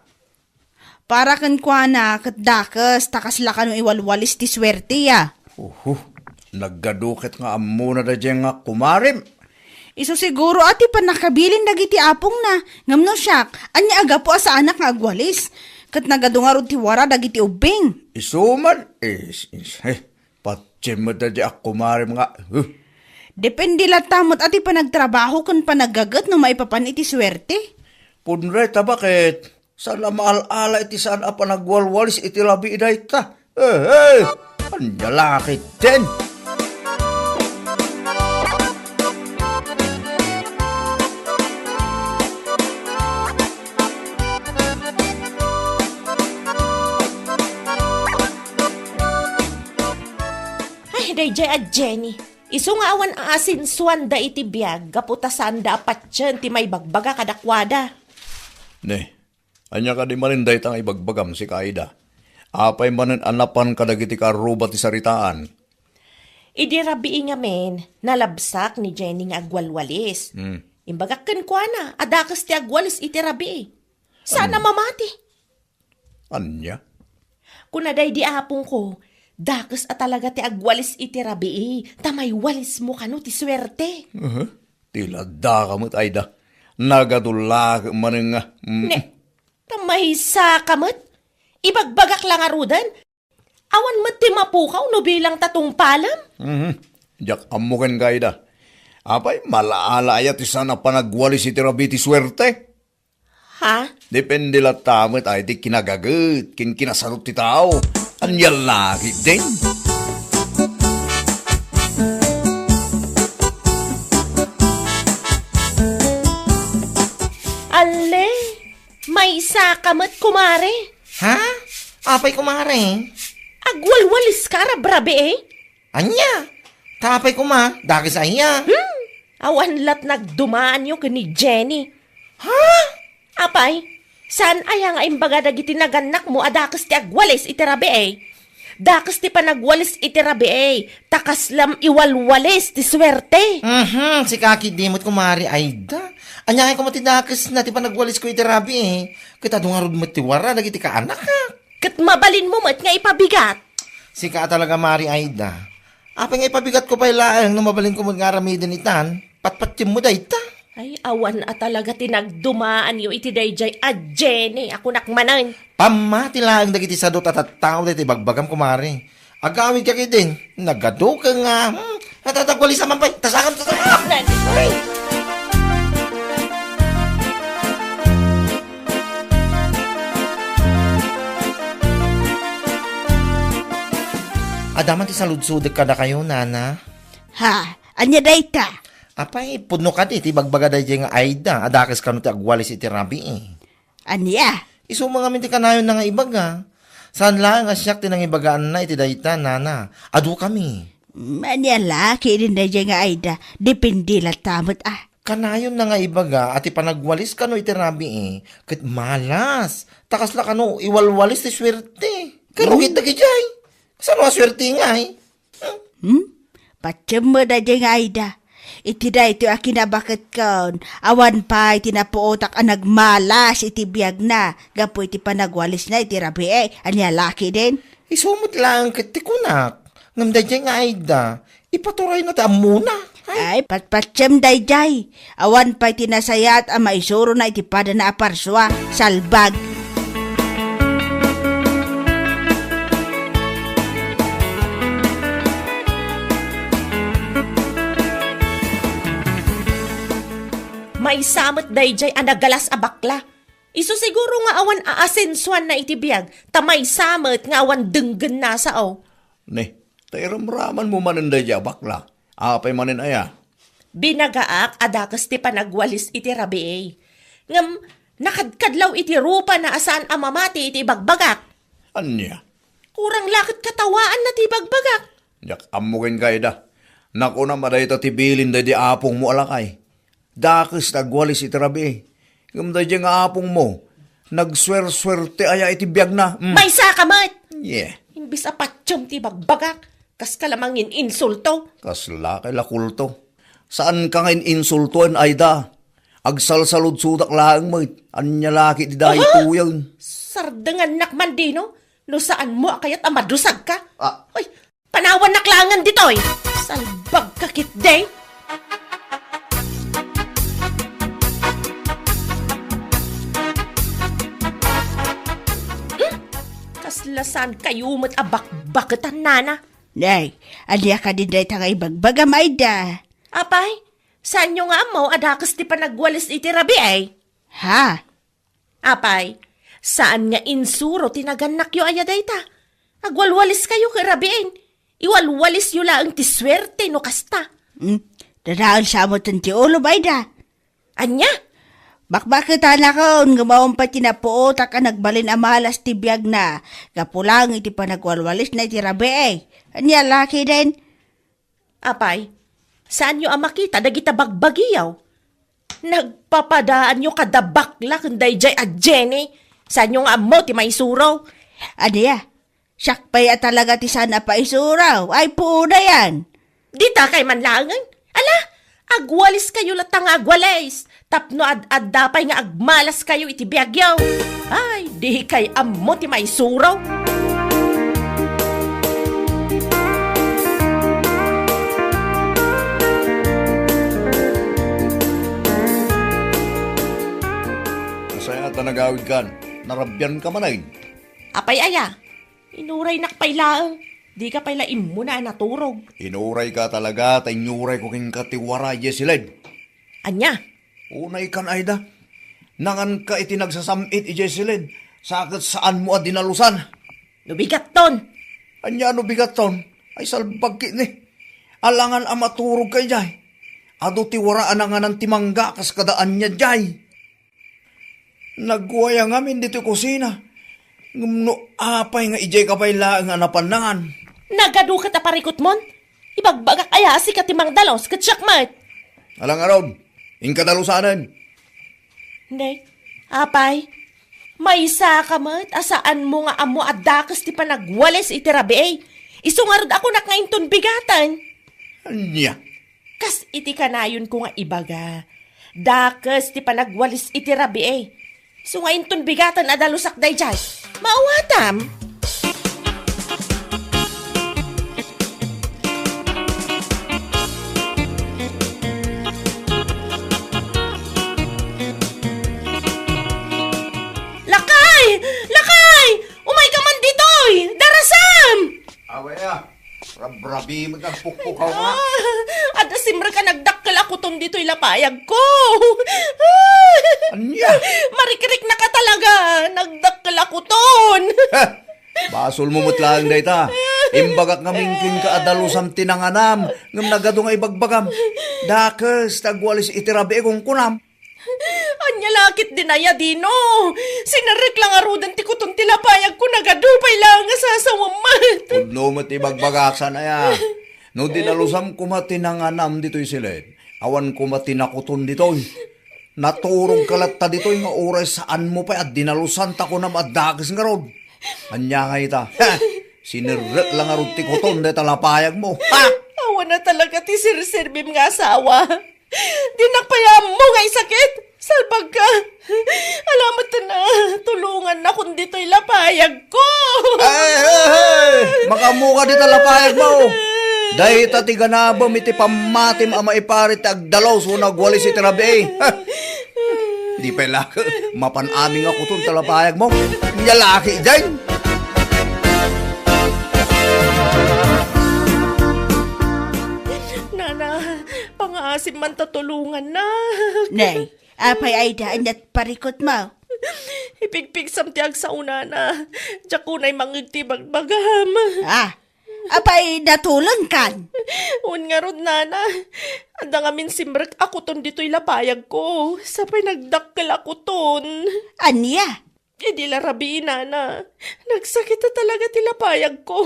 Para kenkuana ket dakes, ta kasla kano iwalwalis ti suertea. Uhu, nagadu ket nga ammona daydiay nga kumarem. Isu siguro a ti pannakabilin dagiti apongna, ngem no siak, ania a gapu a saanak nga agwalis? Ket nagadu ngarud ti wara dagiti ubbing. Isu man, is, is, eh, patiem met daydiay a kumarem nga, huh. Depende latta met a ti panagtrabaho ken panaggaget no maipapan iti suerte. Pudno dayta, baket? Saan a maal-ala iti saan a panagwalwalis iti rabii dayta. Eh, eh! Ania la ketdin? Ay, daydiay a Jenny. Isu nga awan aasensuanda iti biag gapu ta saanda a patien ti maibagbaga kadakuada. Ne, ania kadi manen dayta nga ibagbagam, sika Aida? Apay manen a napan kadagiti kaarruba ti saritaan? Idi rabii ngamin, nalabsak ni Jenny nga agwalwalis. Hmm. Imbagak kenkuana a dakes ti agwalis iti rabii. Saan a mamati. Ania? Kuna daydi apongko, dakes a talaga ti agwalis iti rabii, ta maywalismo kano ti suerte. Aha. Ti ladaka met, Aida. Nagadu la ket manen nga, mm. Ne, ta maysa ka met. Ibagbagak la ngaruden. Awan met ti mapukaw no bilang ta tungpalem. Mhm. Diak ammo kenka, Aida. Apay, malaala aya ti saan a panagwalis iti rabii ti suerte? Ha? Depende latta met ay ti kinagaget ken kinasadot ti tao. Ania la ketdin? Alle, maysa ka met, kumare. Ha? Apay, kumare? Agwalwalis ka rabrabii, eh? Ania? Apay koma, dakes aya? Hmm, awan lat nagdumaanyo ken ni Jenny. Ha? Apay, saan aya nga imbaga dagiti nagannakmo a dakes ti agwalis iti rabii? Dakes ti panagwalis iti rabii, ta kaslam iwalwalis ti suerte. Mhm, sika ketdi met, kumare Aida. Ania ngay koma ti dakesna ti panagwalisko iti rabii? Ket adu ngarud met ti wara dagiti kaanakak. Ket mabalinmo met nga ipabigat. Sika a talaga, Mari Aida. Apay nga ipabigatko pay laeng no mabalinko met nga aramiden itan? Patpatiemmo dayta. Ay, awan a talaga ti nagdumaanyo iti daydiay a Jenny a kunak manen. Pammati laeng dagiti sadot a tattao dayta ibagbagam, kumare. Agawidka ketdin, nagadu ken nga, hmm, natatagwalisan man pay. Tasakam, tasakam! Ay! Adda man ti saludsodek kadakayo, nana. Ha? Ania dayta? Apay, pudno kadi ti ibagbaga daydiay nga Aida a dakes kano ti agwalis iti rabii. Ania? Isu man ngamin ti kanayonna nga ibaga. Saan laeng a siak ti nangibagaanna iti dayta, nana. Adukami. Mm, ania la ketdin daydiay nga Aida? Depende latta met, ah. Kanayonna nga ibaga a ti panagwalis kano iti rabii ket malas. Ta kasla kano iwalwalis ti suerte. Karugit dagidiay. Saan a suerte ngay? Hmm? Patiem met daydiay nga Aida. Iti daytoy a kinabaketkon, awan pay ti napuotak a nagmalas iti biagna gapu iti panagwalisna iti rabii. Ania la ketdin? Isu met laeng ket ti kunak. Ngem daydiay nga Aida, ipaturayna ti ammona. Ay. Ay, patpatiem daydiay. Awan pay ti nasayaat a maisurona iti padana a parsua. Salbag. Maysa met daydiay a nagalas a bakla. Isu siguro nga awan aasensuanna iti biag, ta maysa met nga awan denggenna sao. Ne, ta iramramanmo manen daydiay a bakla. Apay manen aya? Binagaak a dakes ti panagwalis iti rabii. Ngem nakadkadlaw iti rupana a saan a mamati iti ibagbagak. Ania? Kurang la ket katawaanna ti ibagbagak. Diak ammo kenka, Aida. Nakunam a dayta ti bilin daydi apongmo a lakay. Dakes ti agwalis iti rabii. Ngem daydiay nga apongmo, nagsuersuerte aya iti biagna. Mm. Maysa ka met! Yeah. Imbes a patiem ti ibagbagak, kaska la mangin-insulto. Kasla kay la kulto. Saan ka nga in-insultoen, Aida? Agsalsaludsodak laeng met. Ania la ketdi daytoyen? Aha! Sardengannak man dino, no saanmo a kayat a madusagka. Ah. Ay, panawannak laengen ditoy. Salbag ka ketdi. Hmm? Kasla saan kayo met a bakbaketan, nana? Nay, ania kadi dayta nga ibagbagam, Aida? Apay, saanyo nga ammo a dakes ti panagwalis iti rabii? Ha? Apay, saan nga insuro ti nagannakyo aya dayta? Agwalwaliskayo ket rabiin. Iwalwalisyo laeng ti suerte no kasta. Hmm, dadael sa met ti ulo, Aida. Ania? Bakbaketanakon, ngem awan pay ti napuotak a nagbalin a malas ti biagna, gapu laeng iti panagwalwalisna iti rabii. Ania la ketdin? Apay, saanyo a makita dagita bagbagiyo? Nagpapadaanyo kada bakla ken daydiay a Jenny. Saanyo nga ammo ti maisuro? Ania? Siak pay a talaga ti saan a paisuro. Ay, puonayan. Ditakay man laengen. Ala, agwaliskayo latta nga agwalis. Tapno ad-adda pay nga agmalaskayo iti biagyo. Ay, dikay ammo ti maisuro. Kasayat a nagawidkan, narabianka manen. Apay aya? Inuraynak pay laeng. Dika pay la immuna a naturog. Inurayka talaga ta inyurayko kenka ti wara idiay siled. Ania? Unaykan, Aida. Nanganka iti nagsasam-it idiay siled, sa ket saanmo a dinalusan. No bigatton. Ania no bigatton? Ay, salbag ketdi. Alangan a maturogka idiay. Adu ti wara a nanganan ti mangga kas kada ania diay. Nagwaya ngamin ditoy kusina. Ngem no apay nga idiayka pay laeng a napan nangan? Nagadu ket a parikutmon? Ibagbagak aya a sika ti mangdalus ket siak met. Ala ngarud, inka dalusanen. Ne, apay, maysaka met a saanmo nga ammo a dakes ti panagwalis iti rabii. Isu ngarud a kunak nga inton bigaten. Ania? Kas iti kanayonko nga ibaga, dakes ti panagwalis iti rabii. Isu nga inton bigaten a dalusak daydiay. Maawatam? Lakay! Lakay! Umayka man ditoy! Darasam! Awa ya, rabrabi met agpukpukaw nga. Ah, adda simrek a nagdakkel a kuton ditoy lapayagko. Ania? Marikriknaka talaga, nagdakkel a kuton. Heh, basolmo met laeng dayta. Imbagak ngamin kenka a dalusam ti nanganam, ngem nagadu nga ibagbagam. Dakes ti agwalis iti rabii, kunkunam. Ania la ketdin aya, Dino? Sinerrek la ngaruden ti kuton ti lapayagko, nagadu pay laeng a sasawem met. Pudno met ti ibagbagak, saan aya? No dinalusam koma ti nanganam ditoy siled, awan koma ti nakuton ditoy. Naturogka latta ditoy nga uray saanmo pay a dinalusan ta kunam a dakes ngarud. Ania ngay ita? Heh! Sinerrek la ngarud ti kuton dayta lapayagmo. Ha! Awan a talaga ti serserbim nga asawa. Dinak pay ammo nga isakit. Salbagka. Ala met a, tulongannakon ditoy lapayagko. Ay, ay, ay! Makaammoka dita lapayagmo. Dayta ti ganabem iti pammatim a maiparit ti agdalus wenno agwalis iti rabii. Ha! Di pay la mapan amin nga kuton ta lapayagmo. Nia la ketdin. Nana, pangaasim man ta tulongannak. Nay, apay, Aida, ania ti parikutmo? Ipigpigsam ti agsao, Nana. Diak unay mangngeg ti ibagbagam. Ah, apay, natulongkan? Wen ngarud, Nana. Adda ngamin simrek a kuton ditoy lapayagko. Sapay nagdakkel a kuton. Ania? Idi la rabii, Nana, nagsakit a talaga ti lapayagko.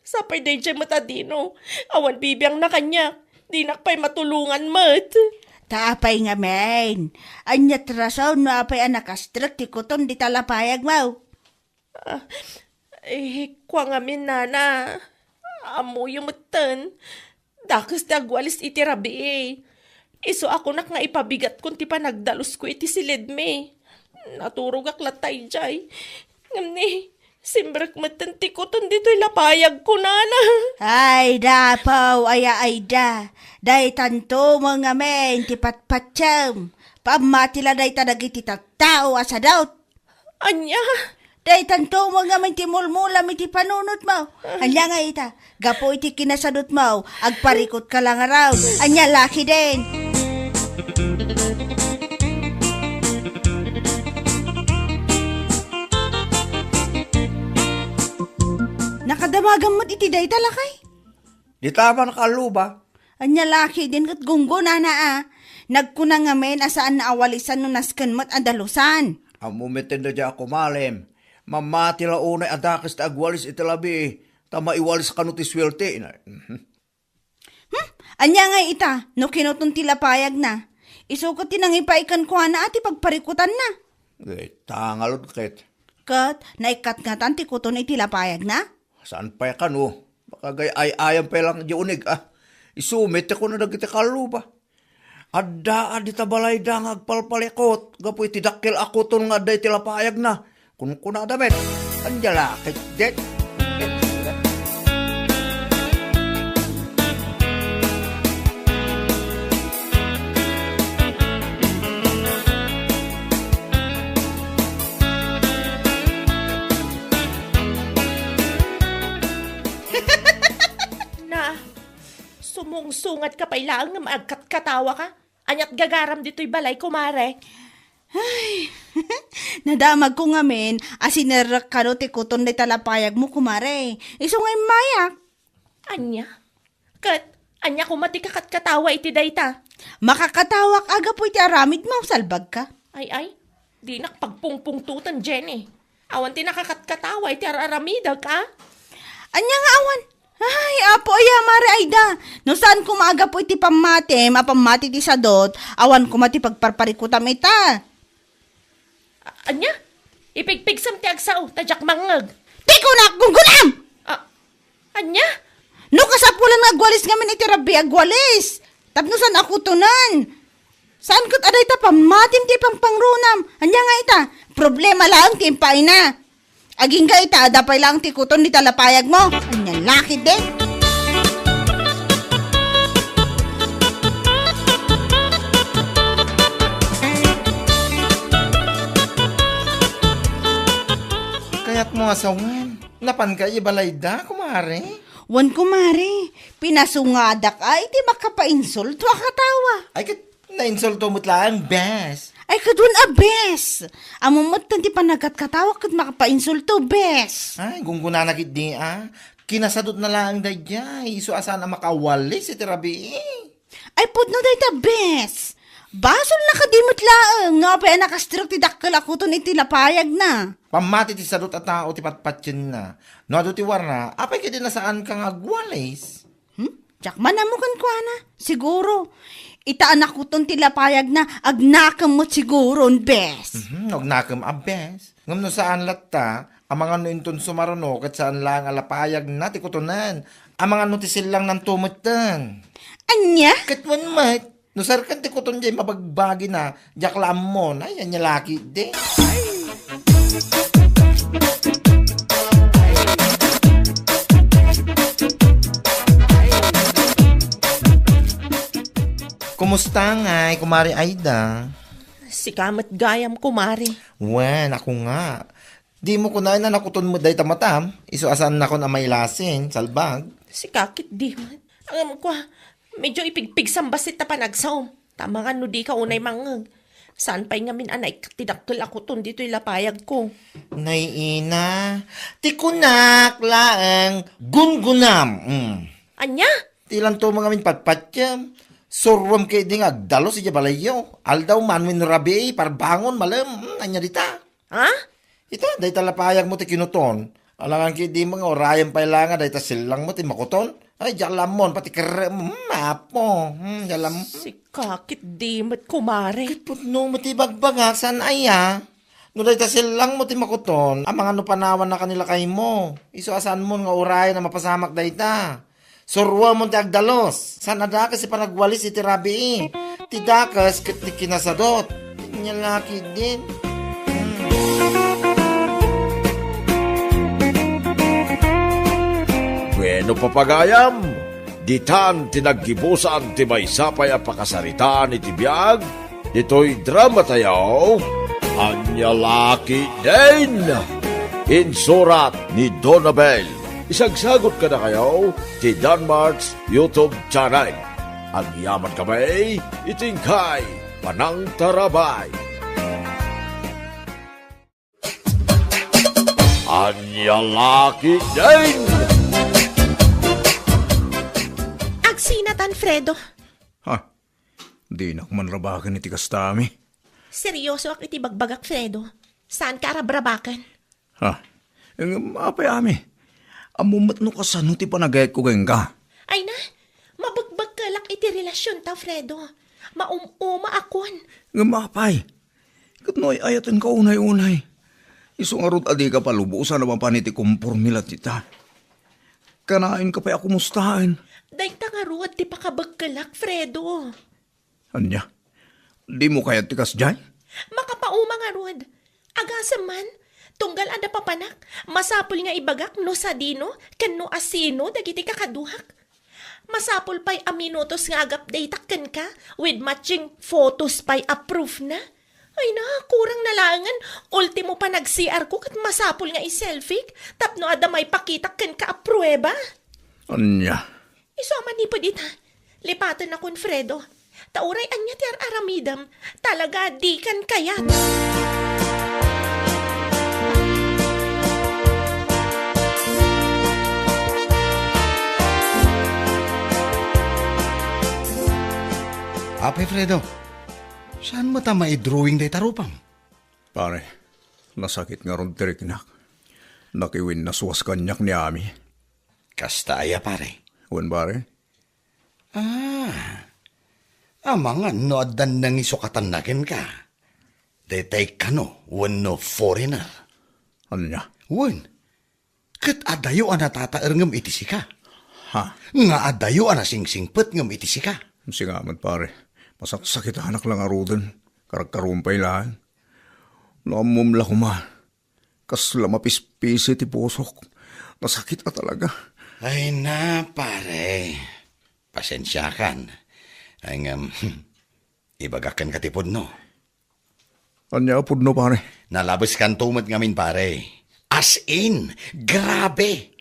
Sapay daydiay met a Dino, awan bibiangna kaniak. Dinak pay matulongan met. Ta apay ngamin? Ania ti rason no apay a nakastrek ti kuton dita lapayagmo? Ah, eh, kua ngamin, Nana. Ammoyo metten. Dakes ti agwalis iti rabii. Isu a kunak nga ipabigatkon ti panagdalusko iti siledmi. Naturogak latta idiay. Ngem ni, simrek metten ti kuton ditoy lapayagko, Nana. Ay, dapaw, aya, Aida. Daytanto met ngamin ti patpatiem. Pammati la dayta dagiti tattao a sadut. Ania? Daytanto met ngamin ti mulmulam iti panunotmo. Ania ngay ita? Gapu iti kinasadutmo, agparikutka la ngarud. Ania la ketdin? Nakadamagam met iti dayta, lakay? Dita man kalluba. Ania la ketdin ket gunggonana a. Nagkuna ngamin a saanna a walisan no nasken met a dalusan. Ammo met dayta a kumarem. Mamati la unay a dakes ti agwalis iti labi, ta maiwalis kano ti suerte. Mhm. Hmm? Ania ngay ita, no kinuton ti lapayagna? Isu ket ti nangipaay kenkuana a ti pagparikutanna. Ita ngarud ket. Ket, naikkat ngatan ti kuton iti lapayagna? Saan pay kano? Makagay-ay-ayam pay lang di uneg, ah. Isu met ti kuna dagiti kalluba. Adda a dita balayda nga agpalpalikut gapu iti dakkel a kuton nga adda iti lapayagna. Kunkunada met, ania la ketdin? Na, sumungsungatka pay laeng ngem agkatkatawaka. Ania't gagaram ditoy balay, kumare? Ay, nadamagko ngamin a sinerrek kano ti kuton dayta lapayagmo, kumare. Isu nga immayak. Ania? Ket ania koma ti kakatkatawa iti dayta? Makakatawak a gapu iti aramidmo, salbagka. Ay, ay, dinak pagpungpungtoten, Jenny. Awan ti nakakatkatawa iti ar-aramidek, a? Ania nga awan? Ay, apo aya, Mare Aida. No saan koma a gapu iti pammatim a pammati ti sadut, awan koma ti pagparparikutam ita. A-, ania? Ipigpigsam ti agsao, ta diak mangngeg. Ti kunak, gunggunam! A-, ania? No kasapulan nga agwalis ngamin iti rabii, agwalis. Tapno saan a kutonen. Saan ket a dayta pammatim ti pangpangrunam. Ania nga ita? Problema laeng ti impaayna. Agingga ita, adda pay laeng ti kuton dita lapayagmo. Ania la ketdin? Kayatmo a sawen, napanka ibalayda, kumare? Wen, kumare. Pinasungadak a iti makapainsulto a katawa. Ay, ket nainsulto met laeng, bes. Ay, ket wen a bes. Ammom met ti panagkatkatawa ket makapainsulto, bes. Ay, gunggunana ketdi a. Kinasadutna laeng daydiay, isu a saan a makawalis iti rabii. Ay, pudno dayta, bes. Basolna kadi met laeng no apay a nakastrek ti dakkel a kuton iti lapayagna. Pammati ti sadut a tao ti patpatienna. No adu ti warna, apay kadi a saanka nga agwalis? Hmm? Diak man ammo kenkuana. Siguro, ita a nakuton ti lapayagna, agnakem met siguron, bes. Mhm, agnakem a bes. Ngem no saan latta, amangan no inton sumaruno ket saan laeng a lapayagna ti kutonen. Amangan no ti sellangna metten. Ania? Ket wen met, no serken ti kuton diay mabagbagina, diak la ammon. Ay, ania la ketdi. Kumusta ngay, Kumare Aida? Sika met gayam, kumare. Wen, ako nga. Dimo kunaen a nakuton met dayta matam, isu a saannakon a mailasin, salbag. Sika ketdi met. Ngem kua, medyo ipigpigsam bassit ta panagsaom. Ta amangan no dika unay mangngeg. Saan pay ngamin a naikkat ti dakkel a kuton ditoy lapayagko. Nay ina, ti kunak laeng gunggunam. Mm. Ania? Ti lanto mo ngamin patpatiem. Suruem ketdi nga agdalus idiay balayyo. Aldaw man wenno rabii, parbangon, malem. Mm, ania dita? Ha? Ita, dayta lapayagmo ti kinuton. Alangan ketdi met nga urayem pay laeng a dayta sellangmo ti makuton. Ay, diak la ammon, pati kerrem. Hmm, apo. Hmm, diak la am-, Sika ketdi met, kumare. Ket pudno met ti ibagbagak, saan aya? No dayta sellangmo ti makuton, amangan no panawanna kani lakaymo. Isu a saanmon nga urayen a mapasamak dayta. Suruemon ti agdalus. Saan a dakes ti panagwalis iti rabii. Ti dakes ket ti kinasadut. Ania la ketdin. Bueno, papagayam, ditan ti naggibusan ti maysa pay a pakasaritaan iti biag ditoy dramatayo, Ania la ketdin? Insurat ni Donabel. Isagsagut kadakayo ti Danmart's YouTube channel. Agyamankami iti inkay panangtarabay. Ania la ketdin? Alfredo. Ha? Dinak man rabaken iti kasta, Ami. Seryosoak iti bagbagak, Fredo. Saanka a rabrabaken. Ha? Ngem apay, Ami? Ammom met no kasano ti panagayatko kenka. Ay na, mabagbagkelak iti relasionta, Fredo. Maum-umaakon. Ngem apay? Ket no ay-ayatenka unay-unay, isu ngarud a dika palubosan a mapan iti komporme la dita. Kanaenka pay a kumustaen. Dayta ngarud ti pakabagkelak, Fredo. Ania? Dimo kayat ti kasdiay? Makapauma ngarud. Agasem man, tunggal adda papanak, masapul nga ibagak no sadino ken no asino dagiti kakaduak. Masapul pay a minutos nga agap-dateak kenka with matching photos pay a proof na. Ay na, kurang na laengen, ultimo panag-C R ko ket masapul nga i-selfie tapno adda maipakitak kenka a prueba. Ania? Isu a manipud ita, lipatenakon, Fredo. Ta uray ania ti ar-aramidem, talaga dikan kayat. Apay, Fredo, saan mo ta maidrawing dayta rupam? Pare, nasakit ngarud ti riknak. Nakiwinnaswas kaniak ni Ami. Kasta aya, pare? Wen, pare. Ah, amangan no addan nangisukatanna kenka. Daytay kano wenno foreigner. Ania? Wen, ket adayo a natataer ngem iti sika. Ha? Nga adayo a nasingsingpet ngem iti sika. Siak met, pare. Masaksakitanak la ngaruden. Karagkarumpay laeng. No ammom la koma, kasla mapispisi ti pusok. Nasakit a talaga. Ay na, pare. Pasensiakan. Ay ngem, ibagak kenka ti pudno. Ania a pudno, pare? Nalabeskanto met ngamin, pare. As in, grabe.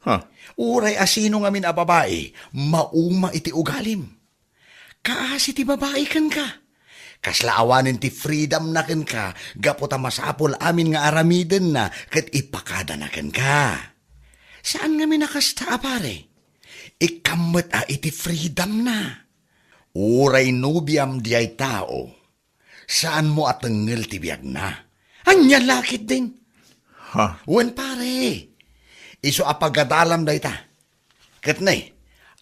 Ha? Uray asino ngamin a babai, mauma iti ugalim. Kaasi ti babai kenka. Kasla awanen ti freedom na kenka gapu ta masapul amin nga aramidenna ket ipakadana kenka. Saan ngamin a kasta a pare? Ikkam met a iti freedom na. Uray nobiam diay tao, saanmo a tengngel ti biagna. Ania la ketdin? Ha? Wen, pare, isu a pagadalam dayta. Ket ne,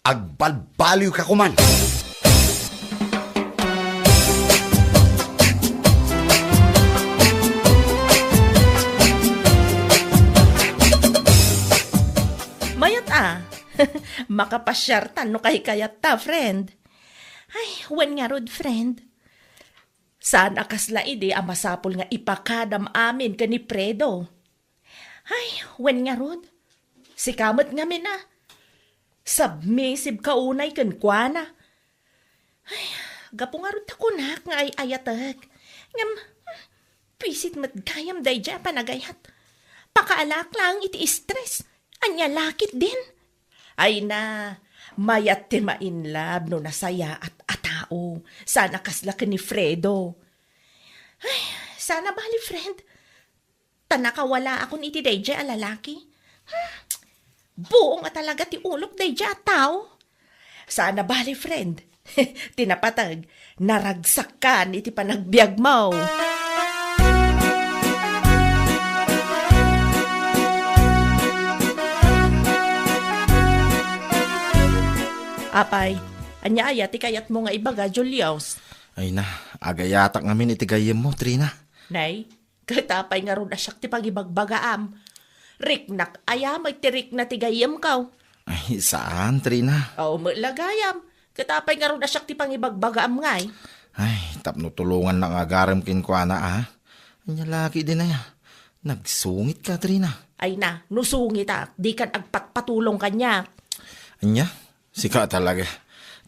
agbalbaliwka koman. Mayat a. Makapasiartan no kaykayatta, friend. Ay, wen ngarud, friend. Saan a kasla idi a masapul nga ipakadam amin ken ni Fredo. Ay, wen ngarud. Sika met ngamin a. Submissive ka unay kenkuana. Ay, gapu ngarud ta kunak nga ay-ayatek. Ngem, hmm, pisit met gayam daydiay a panagayat. Pakaalaak laeng iti stress. Ania la ketdin? Ay na, mayat ti ma-in love no nasayaat a tao. Saan a kasla ken ni Fredo. Ay, saan a bali, friend. Ta nakawalaakon iti daydiay a lalaki. Hmm, buong a talaga ti ulok daydiay a tao. Saan a bali, friend. Ti napateg, naragsakan iti panagbiagmo. Apay, ania aya ti kayatmo nga ibaga, Julius? Ay na, agayatak ngamin iti gayyemmo, Trina. Nay, ket apay ngarud a siak ti pangibagbagaam? Riknak aya met ti rikna ti gayyemko? Ay, saan, Trina. Aw, met la gayam. Ket apay ngarud a siak ti pangibagbagaam ngay? Ay, tapno tulongannak nga agarem kenkuana, a? Ania la ketdin aya? Nagsungit ka, Trina. Ay na, no sungitak, dikan agpatpatulong kaniak. Ania? Sika talaga.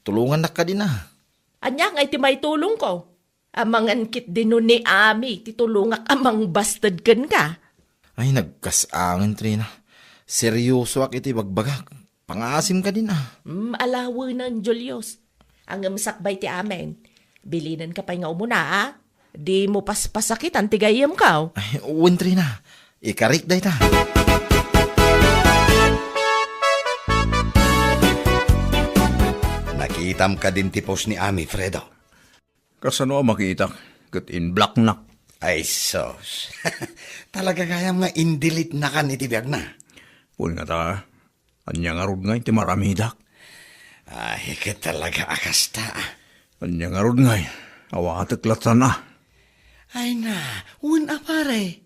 Tulongannak kadin, a? Ania ngay ti maitulongko? Amangan ketdin no ni Ami ti tulongak a mangbasted kenka. Ay, nagkas-angin, Trina. Seryosoak iti bagbagak. Pangaasim kadin, a. Mm, alawenen, Julius. Ngem sakbay ti amin, bilinenka pay nga umuna, a? Dimo paspasakitan ti gayyemko. Ay, wen, Trina. Ikarik dayta. Itam kadin ti post ni Ami, Fredo. Kasano a makitak ket inblocknak? Ay, sus. Talaga gayam nga indelete-nakan iti biagna. Wen ngata, ania ngarud ngay ti maramidak? Ay, ket talaga a kasta, ah. Ania ngarud ngay, awatek lattan, ah. Ay na, wen a pare.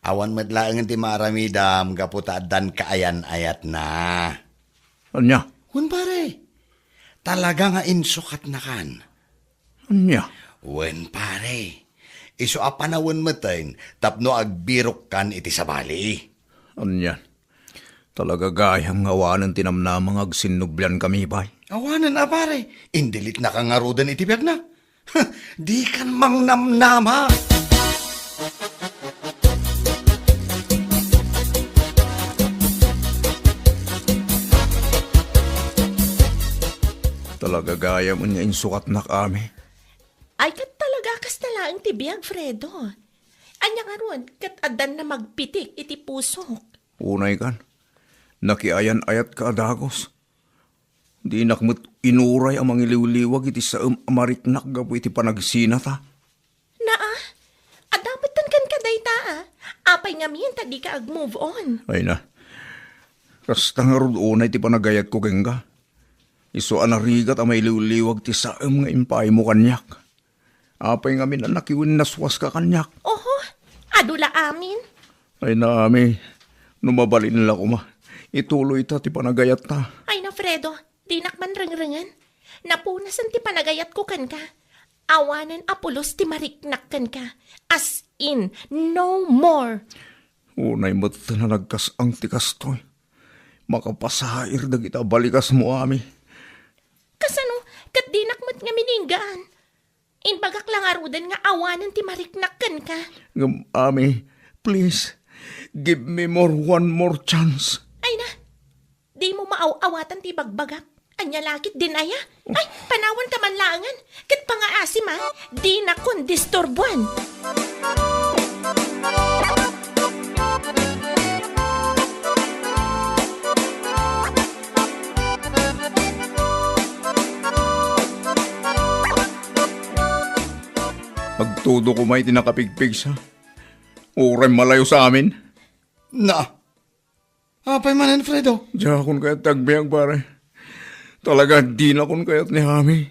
Awan met laengen ti maaramidam gapu ta addan kaayan-ayatna. Ania? Wen pare, talaga nga insukatnakan. Ania? Wen pare, isu a panawen metten tapno agbirokkan iti sabali. Ania? Talaga gayam nga awanen ti namnama nga agsinnubliankami pay. Awanen a pare, indelete-naka ngaruden iti biagna. Dikan mangnamnama. Talaga gayam nga insukatnak, Ami. Ay, ket talaga kasta laeng ti biag, Fredo. Ania ngarud, ket addan na magpitik iti pusok? Unay kan, nakiayan-ayatka a dagus. Dinak met inuray a mangiliwliwag iti saem a mariknak gapu iti panagsinata. Naa, adda metten kenka dayta, ah. Apay ngamin ta dika ag-move on? Ay na, kasta ngarud unay ti panagayatko kenka. Isu a narigat a mailiwliwag ti saem nga impaaymo kaniak. Apay ngamin a nakiwinnaswaska kaniak? Oho, adu la amin. Ay na, Ami, no mabalin la koma, ituloyta ti panagayatta. Ay na, Fredo, dinak man rengrengen. Napunasen ti panagayatko kenka. Awanen a pulos ti mariknak kenka. As in, no more. Unay met a nagkas-ang ti kastoy. Makapasair dagita a balikasmo, Ami. Kasano, ket dinak met ngamin inggaan. Imbagak la ngaruden nga awanen ti mariknak kenka. Ngem, Ami, please, give me more, one more chance. Ay na, dimo maaw-awatan ti ibagbagak. Ania la ketdin aya? Ay, panawanka man laengen. Ket pangaasim a, dinakon disturbuan. Agtudo koma iti nakapigpigsa. Uray malayos amin. Na, apay manen, Fredo? Diakon kayat ti agbiag, pare. Talaga, dinakon kayat ni Ami.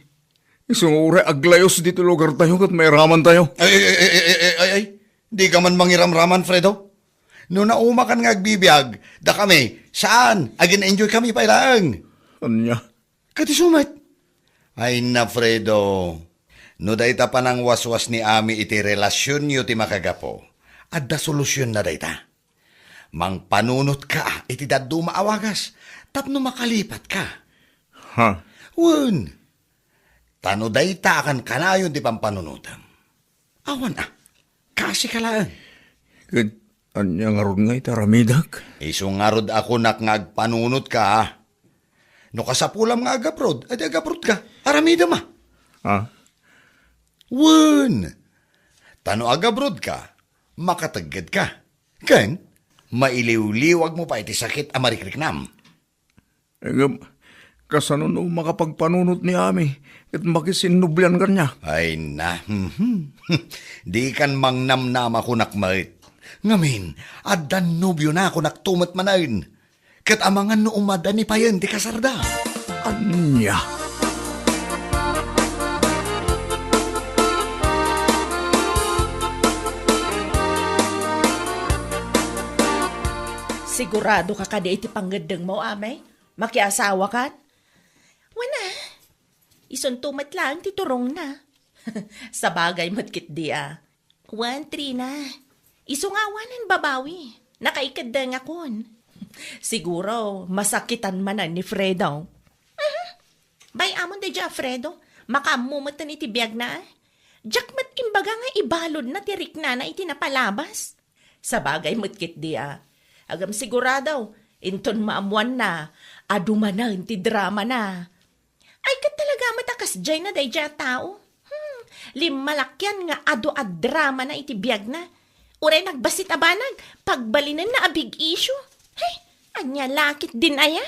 Isu nga uray aglayos ditoy lugartayo ket mairamantayo. Ay, ay, ay, ay, ay, ay, ay. Dika man mangiramraman, Fredo. No naumakan nga agbibiag, dakami, saan, agin-enjoy kami pay laeng. Ania? Ket isu met. Ay na, Fredo. No dayta panangwaswas ni Ami iti relasionyo ti makagapu, adda solusionna dayta. Mangpanunotka iti dadduma a wagas tapno makalipatka. Ha? Wen, ta no dayta a kankanayon ti pampanunotem, awan a, kasika laeng. Ket ania ngarud nga iti aramidek? Isu ngarud a kunak nga agpanunotka, a. No kasapulam nga agabroad, adi agabroadka. Aramidem a. Ha? Wen, ta no agabroadka, makateggedka. Ken, mailiwliwagmo pay ti sakit a marikriknam. Ngem, kasano no makapagpanunot ni Ami ket makisinnublian kaniak? Ay na, mhm. Dikan mangnamnama kunak met. Ngamin, addan nobiona kunakto met manen. Ket amangan no umada ni payen ti kasarda. Ania? Siguradoka kadi iti pangngeddengmo, Amay? Makiasawakan? Wen a, isunto met laeng ti turongna. Sabagay met ketdi a. Wen, Trina, isu nga awanen babawi, nakaikeddengakon. Siguro, masakitan manen ni Fredo. Aha. Bay-amon daydiay a Fredo, makaammo metten iti biagna, a. Diak met imbaga nga ibaludna ti riknana iti napalabas. Sabagay met ketdi a. Ngem sigurado, inton maammoanna, adu manen ti dramana. Ay, ket talaga met a kasdiayna daydiay a tao. Hmm, limmalakian nga adu a dramana iti biagna. Uray nagbassit a banag, pagbalinenna a big issue. Hey, ania la ketdin aya?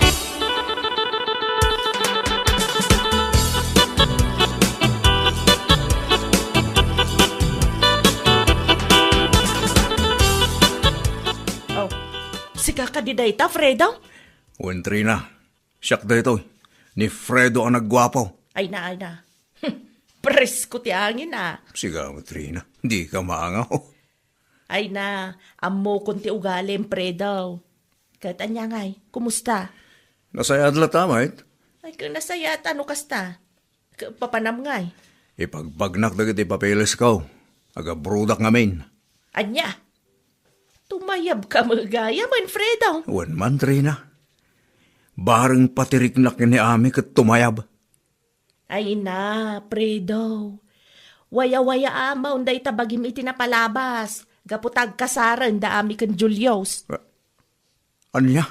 Sika kadi dayta, Fredo? Wen, Trina. Siak daytoy. Ni Fredo a nagguapo. Ay na, ay na. Presko ti angin, a. Sika, Trina. Dika maangaw. Ay na, ammokon ti ugalim, Fredo. Ket ania ngay, kumusta? Nasayaat latta, met. Ay, ket nasayaat, a no kasta. Ket papanam ngay? Ipagbagnak dagiti papelesko. Agabrodak ngamin. Ania? Tumayabka met gayam, Fredo? Wen man, Trina. Bareng patiriknak ni Ami ket tumayab. Ay na, Fredo. Waya-wayaam dayta bagim iti napalabas. Gapu ta agkasaren da Ami ken Julius. Ania?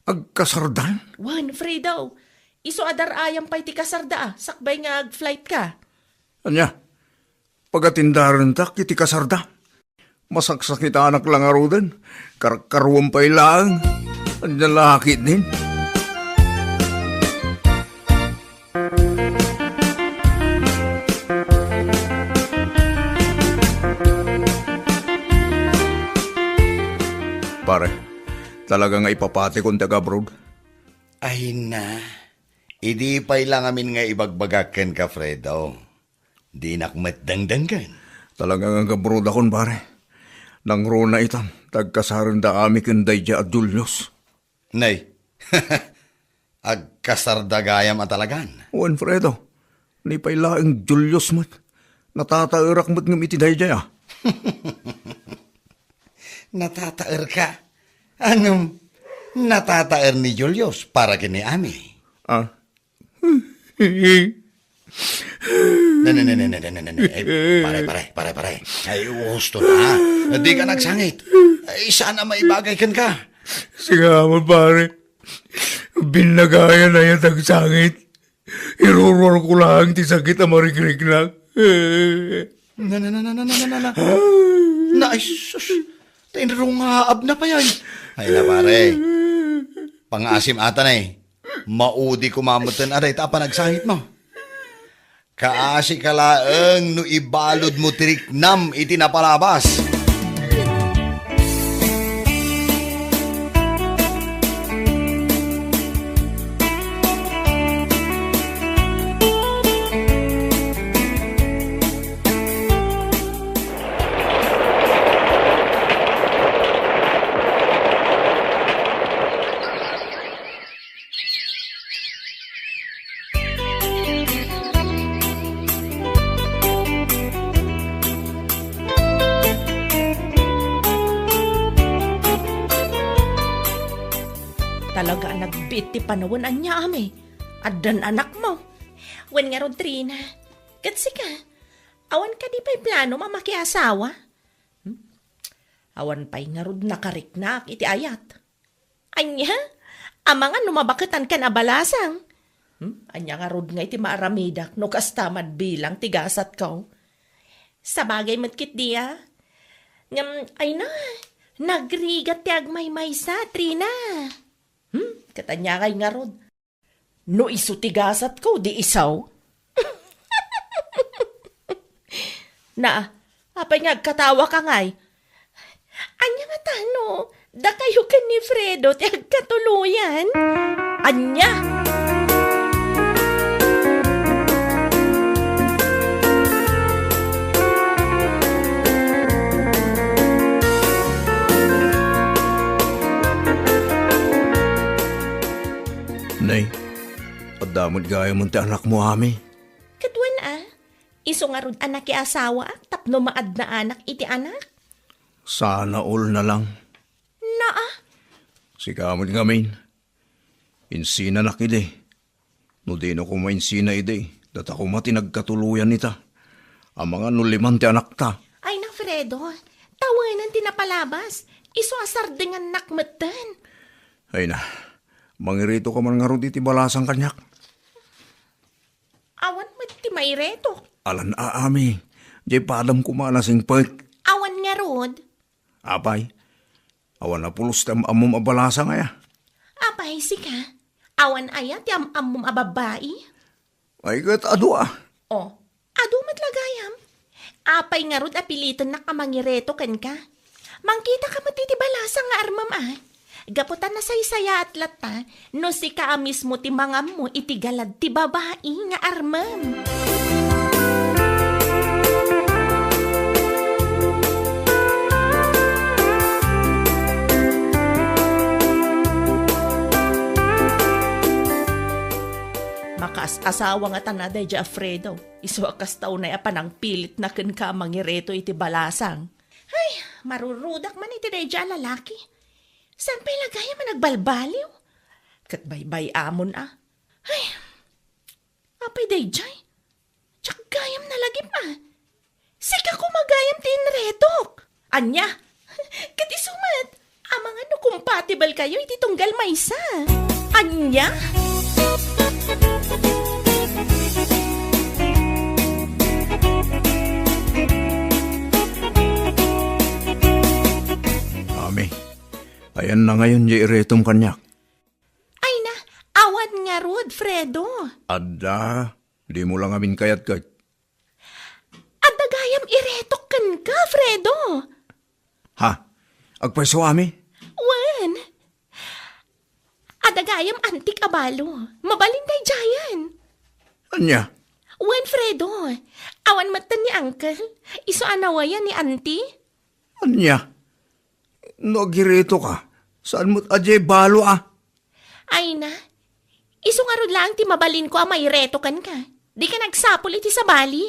Agkasardan? Wen, Fredo. Isu a dar-ayam pay ti kasarda, a, sakbay nga ag-flight ka. Ania? Pagatindarentak iti kasarda? Masaksakitanak la ngaruden. Karkaruam pay laeng. Ania la ketdin? Pare, talaga nga ipapatikon ti agabroad? Ay na, idi pay la ngamin nga ibagbagak kenka, Fredo. Dinak met dengdenggen. Talaga nga agabrodakon, pare. Nangruna itan, ta agkasaren da Ami ken daydiay a Julius. Nay, agkasarda gayam a talagan. Wen, Fredo. Ni pay laeng Julius met. Natataerak met ngem iti daydiay, a. Natataerka? Ngem, natataer ni Julius para ken ni Ami. A? Ne, ne, ne, ne, ne, ne, ne, ne. Ay, pare, pare, pare, pare. Ay, husto na, ha? Dika nagsangit. Ay, saan a maibagay kenka? Sika, pare. Binnagayan aya ti agsangit. Iruruarko laeng ti sakit a marikriknak. Na, na, na, na, na, na, na, na. Na, ay, sus. Ta inrungaabna pay, ay. Ay na, pare. Pangaasim ata, nay. Maudi koma metten a dayta a panagsangitmo. Kaasika laeng no ibaludmo ti riknam iti napalabas. Talaga a nagbiit ti panawen, ania, Ami? Addan anakmo. Wen ngarud, Trina. Ket sika, awan kadi pay planom a makiasawa? Hmm? Awan pay ngarud nakariknak iti ayat. Ania? Amangan no mabaketankan a balasang? Hmm? Ania ngarud ngay ti maaramidak no kasta man bilang ti gasatko? Sabagay met ketdi a. Ngem, ay na, nagrigat ti agmaymaysa, Trina. Hmm? Ket ania ngay ngarud? No isu ti gasatko, di isu. Na, apay nga agkatawaka ngay? Ania nga tano, dakayo ken ni Fredo ti agkatuloyan? Ania? Nay, adda met gayamen ti anakmo, Ami. Ket wen a, isu ngarud a nakiasawaak tapno maadnaanak iti anak? Sana all na lang. Naa. Sika met ngamin. Insinanak idi. No dino koma insina idi, data koma ti nagkatuloyan ita. Amangan no liman ti anakta. Ay na, Fredo, tawenen ti napalabas. Isu a sardengannak metten. Ay na, mangirito ka man ngarud iti balasang kaniak. Awan met ti maireto. Alan a, Ami. Diay padam koma a nasingpet. Awan ngarud. Apay, awan a pulos ti am-ammom a balasang aya? Apay, sika? Awan aya ti am-ammom a babbai? Ay, ket adu a. O, adu met la gayam. Apay ngarud a pilitennak a mangireto kenka? Mangkitaka met iti balasang nga armem, a. Gapu ta nasaysayaat latta, no sika a mismo ti mangammo iti galad ti babai nga armem. Makaas-asawa ngata daydiay a Fredo. Isu a kasta unay a panangpilitna kenka a mangireto iti balasang. Ay, marurudak man iti daydiay a lalaki. Saan pay la gayam a nagbalbaliw? Ket baybay-amon a. Ay, apay daydiay? Diak gayam nalagip a. Sika koma gayam ti inretok. Ania? Ket isu met, amangan no compatible kayo iti tunggal maysa. Ania? Ami, ayanna ngayon diay iretom kaniak? Ay na, awan ngarud, Fredo. Adda, dimo la ngamin kayat ket. Adda gayam iretok kenka, Fredo. Ha? Agpayso, ami? Wen. Adda gayam antik a balo. Mabalin daydiayen. Ania? Wen, Fredo. Awan metten ni Uncle. Isu a nawayan ni Auntie. Ania? No agiretoka, saan met a diay balo a? Ay na, isu ngarud laeng ti mabalinko a maireto kenka. Dika nagsapul iti sabali.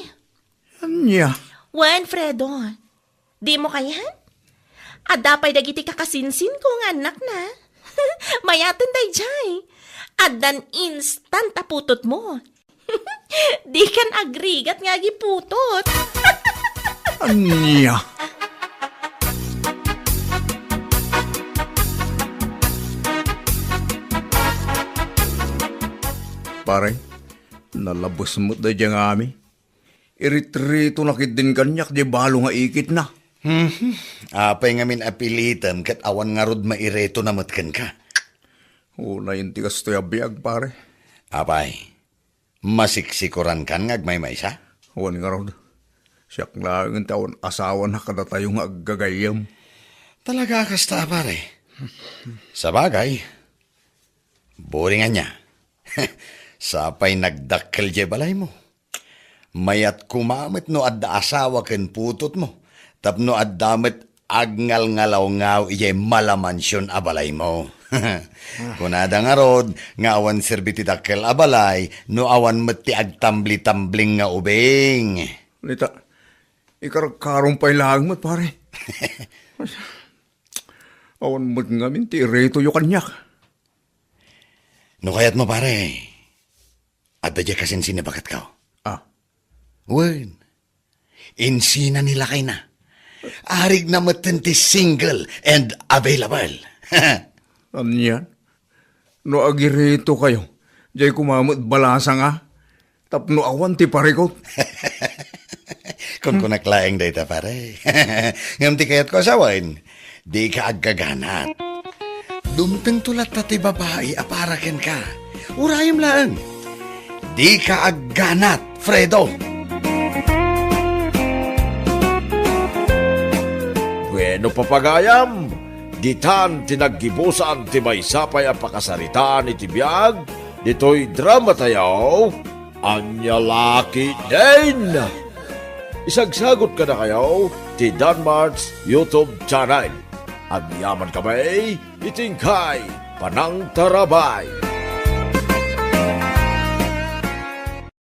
Ania? Wen, Fredo, dimo kayat? Adda pay dagiti kakasinsinko nga annakna. Mayaten daydiay. Addan instant a putotmo. Dikan agrigat nga agiputot. Ania? Pare, nalabes met daydiay nga ami. Iritritona ketdin kaniak diay balo nga ikitna. Hmm, apay ngamin a pilitem ket awan ngarud mairetona met kenka? Unayen ti kastoy a biag, pare. Apay, masiksikorankan nga agmaymaysa? Wen ngarud, siak laeng ti awan asawana kadatayo nga aggagayyem. Talaga a kasta, pare. Sabagay, boring ania. Sapay nagdakkel diay balaymo. Mayat koma met no adda asawa ken putotmo, tapno adda met agngalngalawngaw idiay malamansion a balaymo. Kunada ngarud nga awan serbi ti dakkel a balay no awan met ti agtamblitambling nga ubing. Nita, ikarkarom pay laeng met, pare. Awan met ngamin ti iretoyo kaniak. No kayatmo, pare, adda diay kasinsin a baketko. Ah. Wen, insina ni lakayna. Arigna metten ti single and available. Ania? No agiretokayo, diay koma met balasang a, tapno awan ti parikut. Kunkunak laeng dayta, pare. Ngem ti kayatko a sawen, dika aggaganat. Dumtengto latta ti babai a para kenka. Urayem laeng. Dika agganat, Fredo. Bueno, papagayam, ditan ti naggibusan ti maysa pay a pakasaritaan iti biag ditoy dramatayo, Ania La Ketdin. Isagsagut kadakayo ti Danmart's YouTube channel. Agyamankami iti inkay panangtarabay.